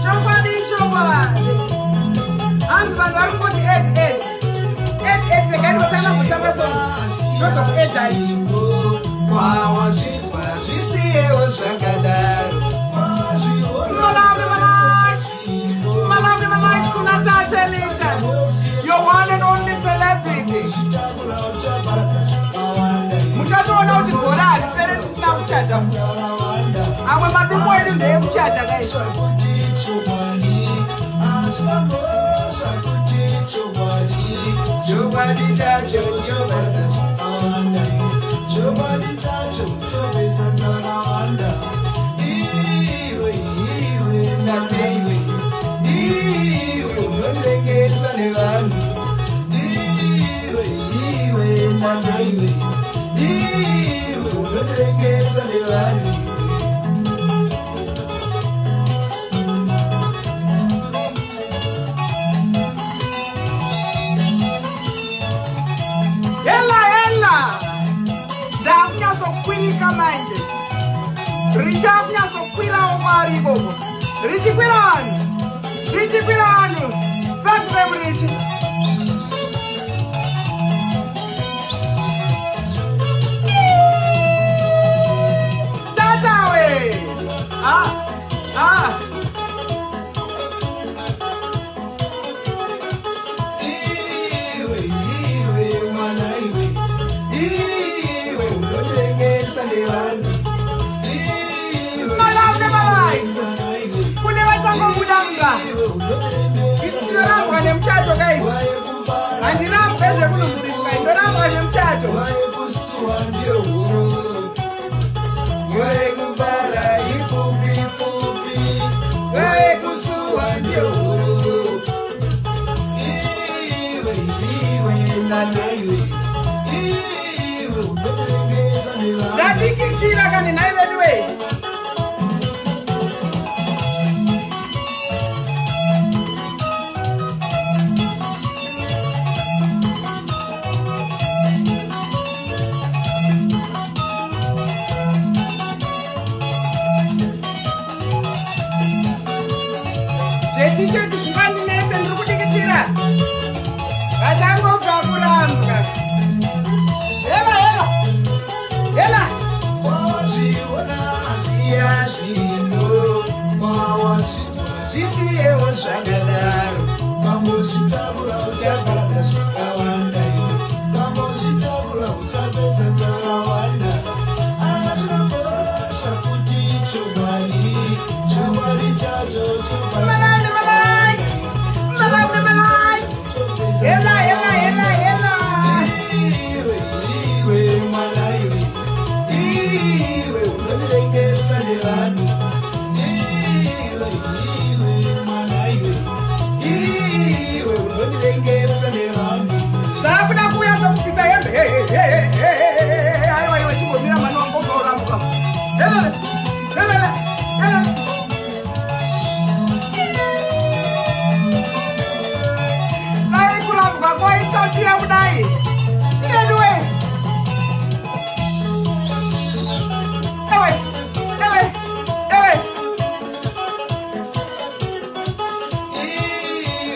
chokwadi, chokwadi. Hanzi vanhu vari kungoti add, add, add, add. Regai ndotanga kutamba song, ndozokuaddai. Kwawazvinzwa, zvisiyewo zvakadaro. Malave malike. Malave malike kuna Tatelicious, your one and only celebrity. Muchatoona kuti gore haripere tisina kuchata. Amwe madumbu edu ndeyekuchata kai. Chokwadi chacho choparadza zvakawanda. Chokwadi chacho chopesa zvakawanda. Iwe, iwe, mwana iwe, iwe unotengeswa nevanhu. Iwe, iwe, mwana iwe, iwe unotengeswa nevanhu. Hela, hela, ndakunyatsokwirika manje. Richakunyatsokwirawo mwari ikoko, richikwira vanhu, richikwira vanhu. Long time, Richie. Tata we. Ah. Ah. Iwe, iwe, mwana iwe. Iwe, unotengesa nevanhu. Iwe, Malawi nemalawi. mwana iwe. Kune vachangobuda muga. Iwe, unotengesa Ndinorambwa nemuchato guys. Wayekubara, Handirambwe zvekunhuburiswa, ndorambwa nemuchato. wayekusuwa ndiyo huru. Wayekubara ipfupi pfupi. Wayekusuwa ndiyo huru. Iwe, iwe, mwana iwe. Iwe, unotengesa nevanhu. Ndadikitira kani nhai vedu we. Zvetisheti zvingandinetse, ndiri kudikitira. Vachangobva kurambwa. Hela, hela, hela. Wazviona siya zvino, wawazvinzwa zvisiyewo zvakadaro. Pambozvitakura uchaparadza zvakawanda iwe, pambozvitakura uchapedza zvakawanda. Azvina kuti chokwadi, chokwadi chacho Malawi, malawi. Malawi, malawi. Hela, hela, hela, hela. Iwe, iwe, mwana iwe. Iwe, unotengesa nevanhu. Iwe, iwe, mwana iwe. Iwe, unotengesa nevanhu. Zvakuda kuuya zvokubvisa hembe. Hey, hey, hey, hey, hey, hey, hey. Aiwa, iwe, chimbomira mwana wangu ukauramuka. Helele, helele, helele. Dai kurambwa kwaitapira kudai iyeduwe. Ewe, ewe, ewe.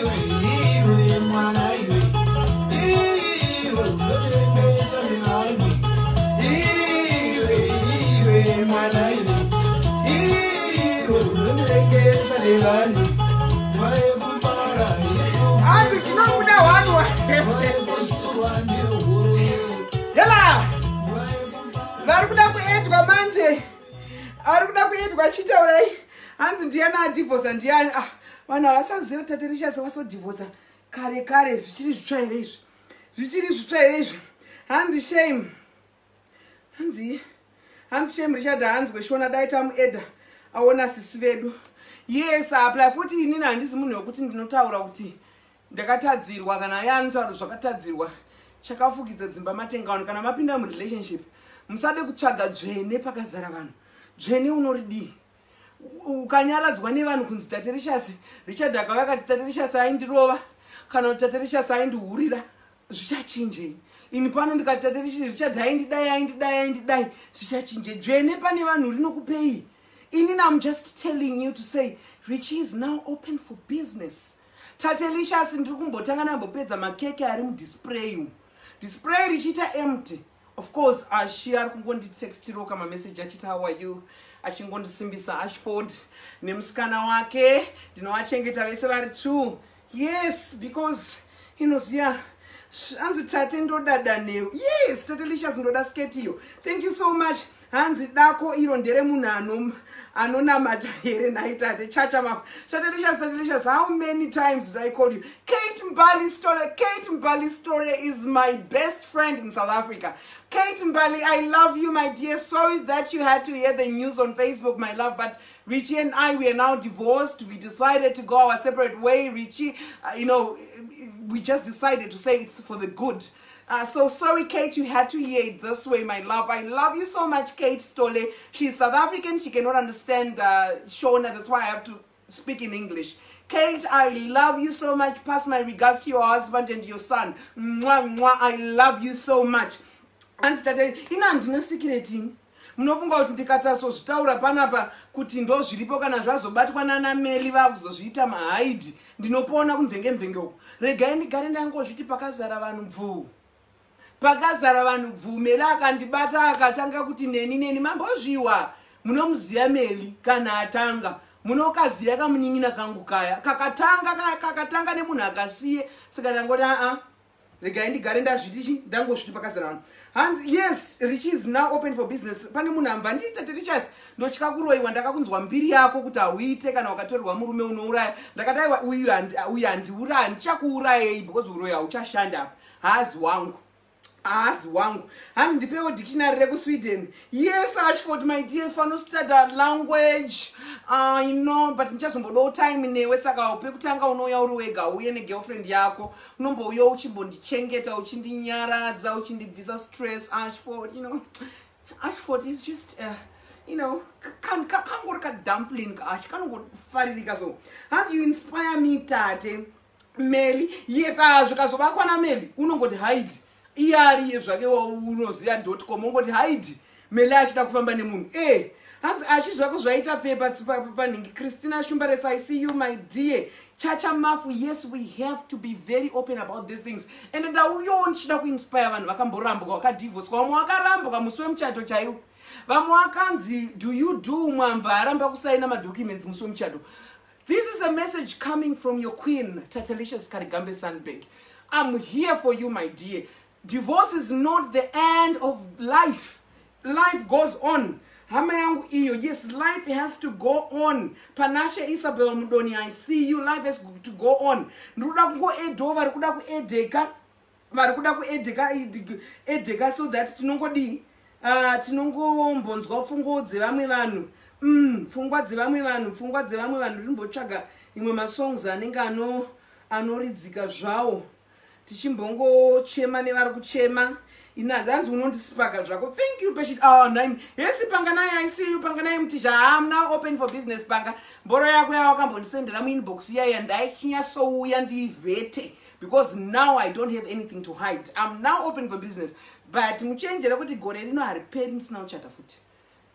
Iwe, iwe, mwana iwe. Iwe, unotengesa nevanhu. Iwe, iwe, mwana iwe. Iwe, unotengesa nevanhu. Wayekupara Hanzi tinobuda hwanwa. wayekusuwa ndiyo huru. Hela. Wayekupara Vari kuda kuedwa manje, ari kuda kuedwa. Chitaurai, hanzi ndiani adhivhosa? Ndiani? Ah, vanhu havasaziva kuti Tatelicious wasodhivhosa kare kare. Zvichiri zvitsva here izvi? Zvichiri zvitsva here izvi? Hanzi shame, hanzi shame, Richard haanzwe Shona. Dai tamuedha aona sisi vedu. Yes, apply futi. Inini handisi munhu wekuti ndinotaura kuti ndakatadzirwa kana iye anotaura zvakatadzirwa. Chakafukidza dzimba matenga. Kana mapinda murelationship, musade kutsvaga dzvene pakazara vanhu. Dzvene unoridii? Ukanyaradzwa nevanhu kunzi Tatelicious, Richard akauya akati Tatelicious aindirova kana kuti Tatelicious aindihurira, zvichachinjei? Ini pano ndikati Tatelicious, Richard aindidai, aindidai, aindidai, zvichachinje? Dzvene pane vanhu rinokupei? Inini I'm just telling you to say Richie is now open for business. Tatelicious, ndiri kumbotanga ndambopedza makeke ari mudisplay umu, display richiita empty. Of course Ashi ari kungonditextiroka mameseji achiti, "How are you?" achingondisimbisa. Ashford nemusikana wake ndinovachengeta vese vari two. Yes, because inoziya hanzi tate ndodada newe. Yes, Tatelicious, ndoda sketi iyo. Thank you so much. Hanzi dako iro nderemunhu anonamata here nhai tate? Chacha mafu. Tatelicious, Tatelicious, how many times did I call you? Kate Mbali Story. Kate Mbali Story is my best friend in South Africa. Kate Mbali, I love you, my dear. Sorry that you had to hear the news on Facebook, my love, but Richie and I, we are now divorced. We decided to go our separate way. Richie, we just decided to say it's for the good. So sorry, Kate, you had to hear it this way, my love. I love you so much, Kate Stole. She's South African. She cannot understand Shona. That's why I have to speak in English. Kate, I love you so much. Pass my regards to your husband and your son. Mwah, mwah. I love you so much. Hanzi tate, ina handina secret ini. Munofunga kuti ndikatasozvitaura panapa kuti ndo zviripo, kana zvazobatwa nanaMeli vakuzozviita mahaidi, ndinopona kumvenge mvenge uko. Regai ndigare ndangozviti pakazara vanhu bvuu, pakazara vanhu bvuu. Meli akandibata akatanga kuti neni neni, mambozviwa. Munomuziya Meli kana atanga, munokaziya kamunin'ina kangu kaya kakatanga, kakatanga nemunhu akasiye. Saka ndangoti aa, regai ndigare ndazviti, ndangozviti pakazara vanhu. Hanzi yes, Rich is now open for business. Pane munhu ambva ndiite Richards, ndotya kuroyiwa, ndakakunzwa mbiri yako kuti hauite kana wakatorerwa murume unouraya. Ndakati aiwa, uyu handiuraya, handichakuurayei because uroyi hauchashanda apa. Haazi wangu, haazi wangu. Hanzi ndipewo dictionary rekuSweden. Yes, Ashford, my dear, fanostada language, I know, but ndichazombodawo time newe. Saka pekutanga unouya uri wega, uye negirlfriend yako, unombouya uchimbondichengeta, uchindinyaradza, uchindibvisa stress. Ashford, you know, Ashford is just kangori kadumpling kacho kanongofaririka. So hanzi you inspire me, tate Meli. Yes, ah, zvikazovakwa naMeli unongoti hide, iye ariye zvake unoziva .com, ungoti hide Meli achida kufamba nemunhu e. Hanzi achi zvako zvaita pepa panhingi. Christina Shumbares, I see you, my dear. Chacha Mafu, yes, we have to be very open about these things. And ndauyowo ndichida kuinspire vanhu vakamborambwa, vakadhivhoswa, vamwe vakarambwa musi wemuchato chaiwo, vamwe vakanzi do you do, mwamva aramba kusaina madocuments musi wemuchato. This is a message coming from your queen, Tatelicious Karigambe Sandberg. I'm here for you, my dear. Divorce is not the end of life. Life goes on, hama yangu iyo. Yes, life has to go on. Panashe Isabel Mudoni, I see you. Life has to go on. Ndiri kuda kungoedhawo vari kuda kuedheka, vari kuda kuedheka edheka, so that tinongodii, tinongombonzwa pfungwa dzevamwe vanhu, pfungwa dzevamwe vanhu, pfungwa dzevamwe vanhu. Ndimbotsvaga imwe masongs anenge anoridzika zvawo, tichimbongochema nevari kuchema. Inhanzi unondisipaka zvako. Thank you, Peshit. Oh, name. Yes, Panganai, I see you. Panganai Mutisha, I'm now open for business. Panga mboro yako yawakambondisendera muinbox iyaya, ndaichinyasouya ndiivhete because now I don't have anything to hide. I'm now open for business, but muchenjere kuti gore rino hariperi ndisina kuchata futi.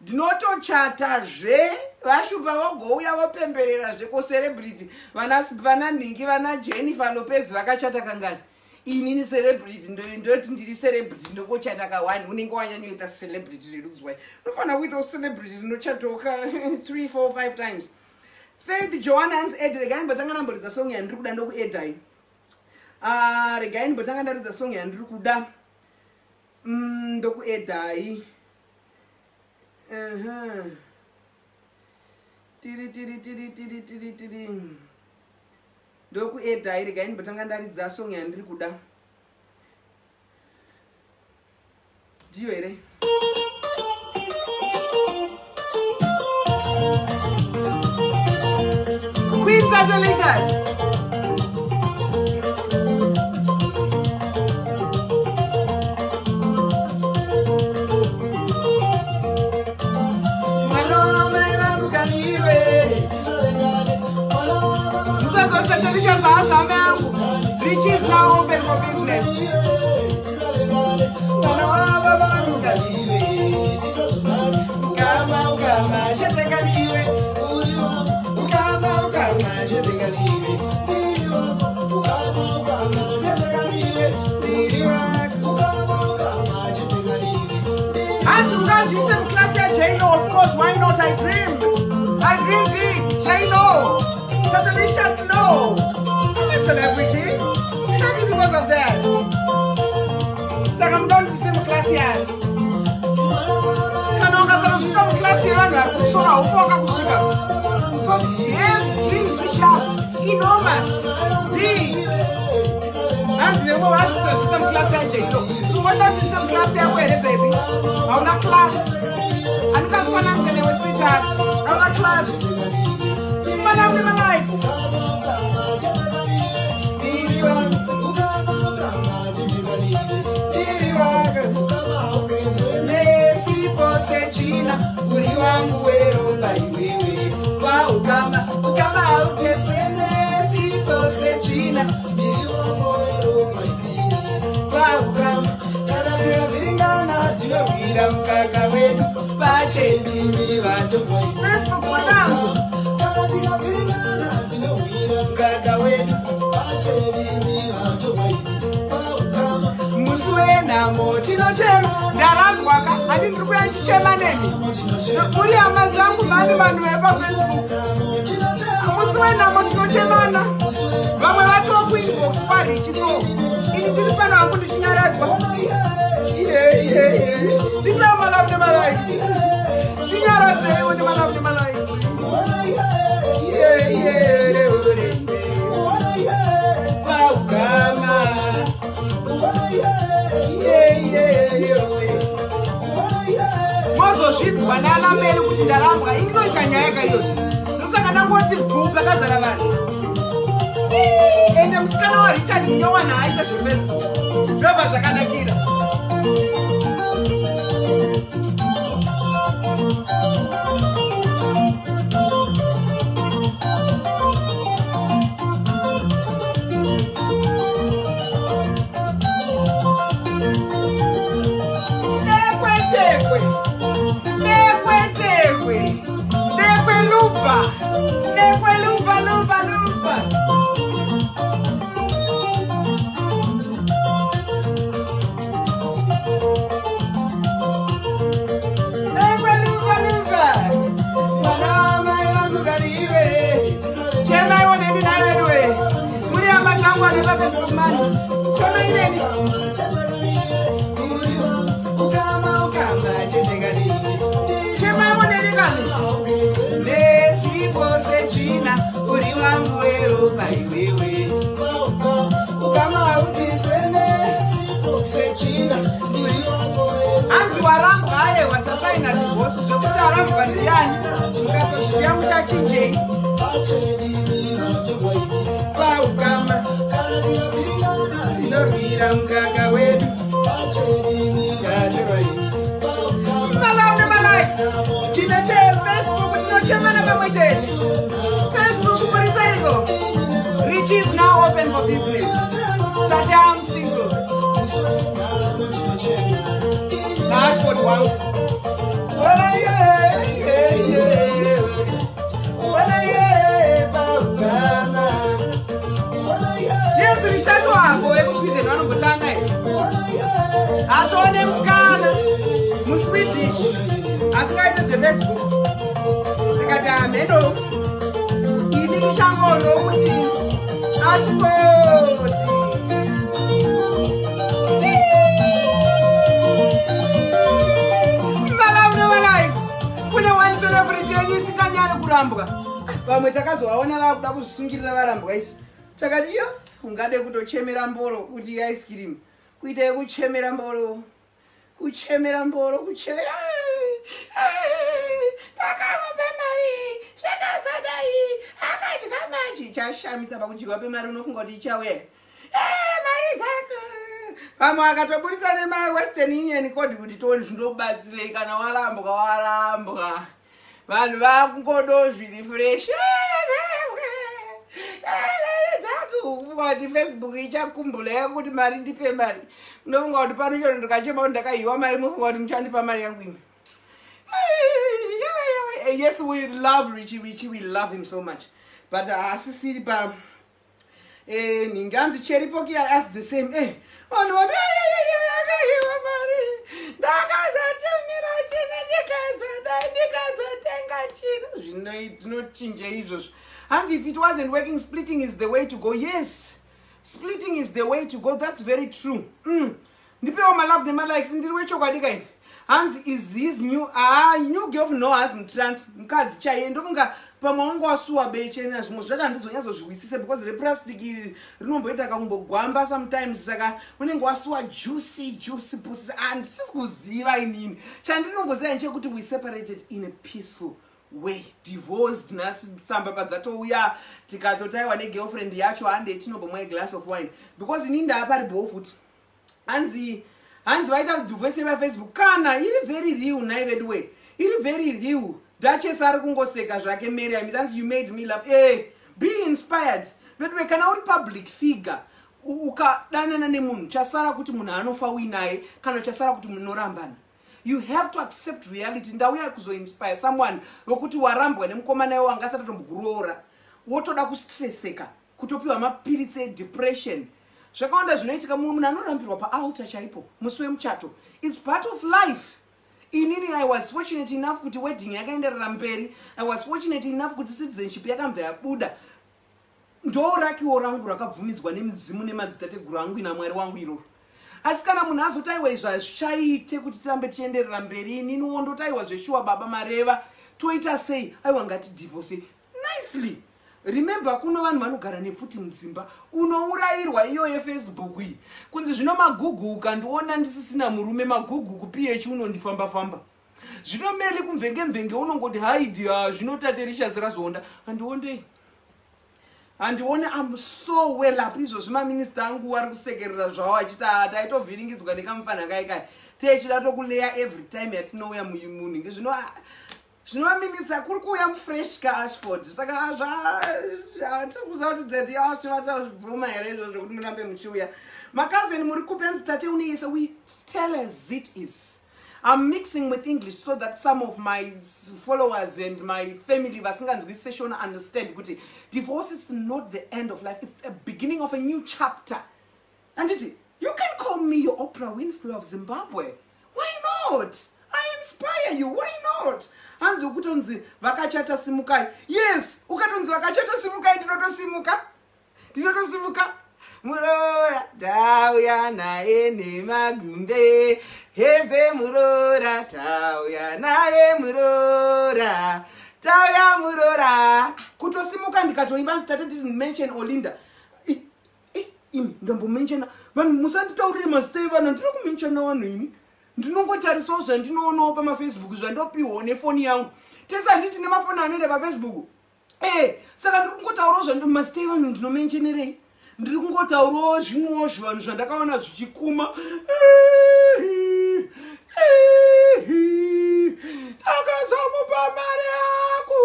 Ndinotochatazve, vashupa vogouya vopembererazve kucelebrity. Vana nhingi, vana Jennifer Lopez vakachata kangani? Inini celebrity, ndoti ndiri celebrity, ndokochata ka1. Unenge wanyanyoita celebrity rerudzwai? Unofanira kuitawo celebrity rinochatoka 3 4 5 times. Faith Joanna hanzi ed. Regai ndimbotanga ndamboridza song yandiri kuda, ndokuedai. Ah, regai ndimbotanga ndaridza song yandiri kuda, ndokuedai. Tiri tiri tiri tiri tiri tiri, ndokuedai. Regai ndimbotanga ndaridza song yandiri kuda. Ndiyo here? Queen Tatelicious. Mwana wamai vangu kaniwe. Musazotatelicious haazame yangu. Rich is now open for business. Mwana wababa vangu kaniwe. Ukama ukama chete kaniwe. Ukama ukama chete kaniwe. Ukama ukama chete kaniwe. Ukama ukama chete kaniwe. Hanzi ungazviise muklasi yaJalo. Of course, why not? I dream, I dream big. Jalo, Tatelicious, no, I'm a celebrity maybe because of that. Saka muda kundizvise muklasi yani? Kana ukasarozvisa muklasi yevanhu vari kumusoro, haufa wakakusvika. So have dreams which are enormous, big. Hanzi nemwe vachi kutozvisa muklasi yaJalo. Ungoda kuzvisa muklasi yako here, baby? Hauna class, handingafananidze newe, sweetheart. Hauna class. Mana une malights. Nesipo sechina, uri wangu weropa iwewe. Waukama ukama haugezwe nesipo sechina, miri wako weropa iwewe. Waukama kana tikavhiringana, tinorwira mukaka wedu. Pachedimi Facebook mwanangu. Kana tikaviringana tinowira mukaka wedu. Pachedimi paukama. Musi wenhamo tinochema. Ndarambwaka, handi ndiri kuya ndichichema nemi. Muri hama dzangu mhani vanhu vepaFacebook. Musi wenhamo tinochemana. Vamwe vatoo kuinbox kwaRichi so. Ini ndiri pano hangu ndichinyaradzwa. Ndinawo malove nemalikes. Ndinyaradzewo nemalove nemalikes. Paukama. Mozozvidzwa nana meri kuti ndarambwa. Inoita nyaya kaiyoyo. Ndosaka ndangoti bvuu pakazara vanhu. Ende musikana waRichard Nyowana aita zveFacebook. Ndobva zvakanakira. Tekwe tekwe tekwe tekwe luva tekwe luva luva luva. Tekwe luva luva. Mwana wamai vangu kariwe. Chemaiwo neni naveduwe. Muri hama dzangu ane paFacebook mani. Chemai neni. Chemaiwo neni kani. Nesipo sechina uri wangu weropa iwewe. Ukama haubviswe nesipo sechina uri wako weropa. Hanzi warambwa ayewa tasaina divorce zvekuti arambwa ndiani mukazozviziva muchachinjei. Paukama tinorwira mukaka wedu. Malove nemalikes. Facebook tinochemana pamwe chete. Facebook muri seiko? Richie is now open for business. Tate, I'm single. NaAshford wangu. Yes, Richard wako vekuSweden vanombotanga here. Hatoone musikana muSwedish asingaite zveFacebook. Ndikati hameno ini ndichangono kuti Ashford. Malove nemalikes. Kune one celebrity yenyu isinganyari kurambwa. Vamwe takazovaona vakuda kuzvisungirira varambwa isu. Takati iyo ungade kutochemera mboro kuti ice cream. Kuita yekuchemera mboro. Kuchemera mboro kuchemera. Ndakamupa mari zvakazodai akadya machi. Chashamisa pakudyiwa pemari unofunga kuti ichauya. Mari dzako. Vamwe akatobudisa nemaWestern Union code kuti tione zvinobatsirei kana warambwa warambwa. Vanhu vakungodo zviri fresh. Kufunga kuti Facebook ichakumbula kuti mari ndipe mari. Unofunga kuti pano chero ndikachema kuti ndakahiwa mari mufunga kuti muchandipa mari yangu imi. Yes, we love Richie. Richie, we love him so much. But asisiri pa ninganzi Cherry Pocky asked the same. Vanhu vati akahiwa mari. Ndakazotumira chino ndikazodai ndikazotenga chino. Zvinochinja izvozvo. Hanzi if it wasn't working, splitting is the way to go. Yes, splitting is the way to go. That's very true. Ndipewo malove nemalikes ndiri wechokwadi kaini. Hanzi is his new new girlfriend? No, hanzi mutrans mukadzi chaiye. Ndofunga pamwe wangu wasuwa bechena zvimwe zvacho handizonyatsozvihwisise because replastic iri rinomboita kakumbogwamba sometimes, saka unenge wasuwa juicy juicy pussy. Handisisi kuziva inini. Chandinongoziva ndechekuti we separated in a peaceful way, divorced. Nhasi tsamba padzatouya tikatotaiwa negirlfriend yacho hande tinombomwa a glass of wine because inini ndaapari futi. Hanzi hanzi vaita divorce yepaFacebook kana iri very real nhai vedu we, iri very real. Duchess ari kungoseka zvake. Mariam hanzi you made me laugh. Be inspired vedu. Kana uri public figure ukadanana nemunhu, chasara kuti munhu anofa uinaye kana chasara kuti munorambana. You have to accept reality. Ndauya kuzoinspire someone wekuti warambwa nemukomana iwo angasati atombokuroora, wotoda kustresseka, kutopiwa mapiritsi edepression. Zvakawanda zvinoitika. Mumwe munhu anorambirwa paaltar chaipo musi wemuchato. It's part of life. Inini I was fortunate enough kuti wedding yakaenderera mberi. I was fortunate enough kuti citizenship yakambva yabuda. Ndo rakiwo rangu rakabvumidzwa nemidzimu nemadzitateguru angu namwari wangu iroro. Asi kana munhu azotaiwa, izvo hazvichaite kuti tirambe tichienderera mberi. Ininiwo ndotaiwa zveshuwa, baba mareva, toita sei? Aiwa, ngatidivhose nicely. Remember, kuno vanhu vanogara nepfuti mudzimba. Unourayirwa iyo yeFacebook iyi, kunzi zvino maGoogle ukandiona ndisisina murume, maGoogle kuPH unondifamba-famba. Zvino meli kumvenge-mvenge unongoti haidi. Zvino taterishasi razoonda, handiondei, handione. Am so well up. Izvozvi maminista angu ari kusekerera zvavo achiti, taitovhiringidzwa nekamufana kai kai, techida tokuleya every time yatinouya munhingi." Zvino zvino maminista kuri kuuya mufresh kaAshford, saka hatisi kuziva kuti Daddy Ash vachazvibvuma here izvozvo kuti murambe muchiuya. Makazeni muri kupenzi tate uneisa. We tell as it is. I'm mixing with English so that some of my followers and my family vasinganzwisise Shona understand kuti divorce is not the end of life. It's the beginning of a new chapter. Anditi, you can call me your Oprah Winfrey of Zimbabwe. Why not? I inspire you. Why not? Hanzi ukutonzi vakachata simukai. Yes, ukatonzi vakachata simukai, ndinotosimuka. Ndinotosimuka. Muroora tauya naye nemagumbe heze, muroora tauya naye, muroora tauya, muroora. Kutosimuka ndikatoimba nzi tate mention Olinda. Imi ndambomentiona vanhu, musanditaurire mazita evanhu. Handiri kumentiona vanhu ini, ndinongotarisawo zvandinoonawo pamaFacebook, zvandopiwawo nefoni yangu. Tese handiti nemafoni anoenda paFacebook? Saka ndiri kungotaurawo zvando mazita evanhu ndinomentionerei? Ndiri kungotaurawo zvimwewo zvivanhu zvandakaona zvichikuma. Ndakazomupa mari yangu,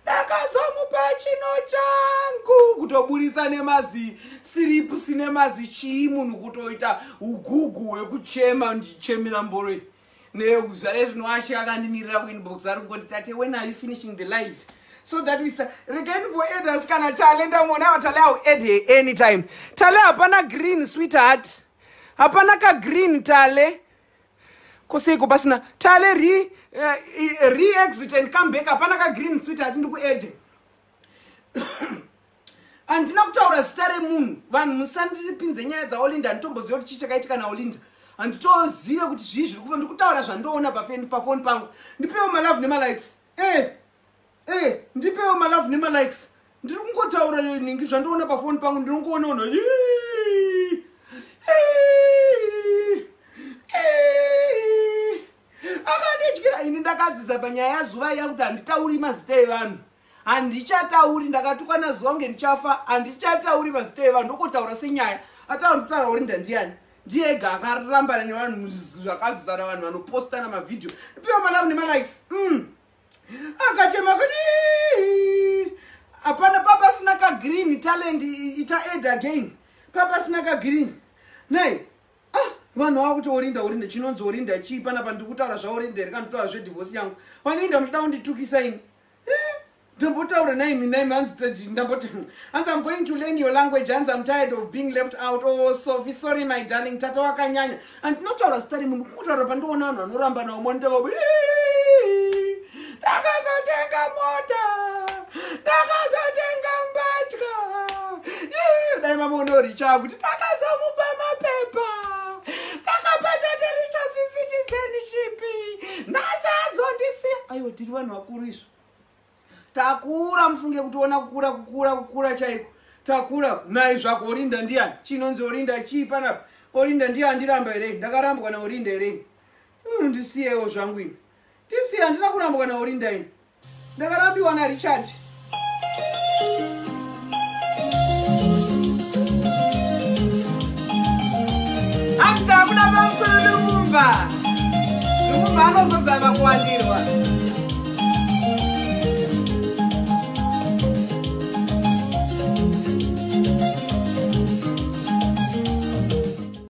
ndakazomupa chino changu, kutoburisa nemazi siripusi nemazi chii, munhu kutoita ugugu hwekuchema. Ndichemera mboroi nezvare zvino? Ashe akandimirira kuinbox, ari kungoti, "Tate, when are you finishing the live so that we start?" Regai ndimboadda kana Tale. Ndamuona Tale au add anytime. Tale, hapana green, sweetheart, hapana kagreen. Tale, koseiko pasina? Tale, re-exit and come back. Hapana kagreen, sweetheart. Ndikuadde. Handina kutaura zita remunhu. Vanhu musandipinze nyaya dzaOlinda. Handitomboziva kuti chii chakaitika naOlinda. Handitozive kuti zvii zviri kufa. Ndiri kutaura zvandoona pafoni pangu. Ndipewo malove nemalikes. Ndipewo malove nemalikes. Ndiri kungotaura ningi zvandoona pafoni pangu. Ndinongoona unhu akandidyira. Ini ndakadzidza panyaya yazuva iya kuti handitauri mazita evanhu. Handichatauri. Ndakatukwa nazuva kunge ndichafa. Handichatauri mazita evanhu, ndokotaura senyaya. Ataura, ndikutaura Orinda ndiani? Ndiye ega akarambana nevanhu zvakazara, vanhu vanopostana mavhidhiyo. Ndipiwa malove nemalikes. Akachema kuti hapana papasina kagreen. Talent, ita add again, papasina kagreen nai. Ah, vanhu vava kuti Orinda, Orinda. Chinonzi Orinda chii panapa? Ndiri kutaura zvaOrinda here? Kanditaura zvedivhosi yangu, vanoinda muchida kunditukisa imi. Ndambotaura naimi naimi. Hanzi ndamboti, hanzi, "I'm going to learn your language." Hanzi, "I'm tired of being left out." Oh Sophie, sorry my darling. Tata wakanyanya. Handinotaura zita remunhu, kungotaura pandiona vanhu vanoramba navo. Monitava, ndakazotenga mota, ndakazotenga mbatya. Dai mamuonawo Richa kuti takazomupa mapepa, takapa tate Richa citizenship, nhasi adzondisiya. Aiwa, tiri vanhu vakuru izvo, takura. Mufunge kutiona kukura, kukura, kukura chaiko, takura. Nai zvako, Orinda ndiani? Chinonzi Orinda chii panapa? Orinda ndiye andiramba here? Ndakarambwa naOrinda here? Ndisiyewo zvangu ini, ndisiye. Handina kurambwa naOrinda ini, ndakarambiwa naRichard. Hanzi takuda pamukuru Lumumba. Lumumba anozozama kuwandirwa.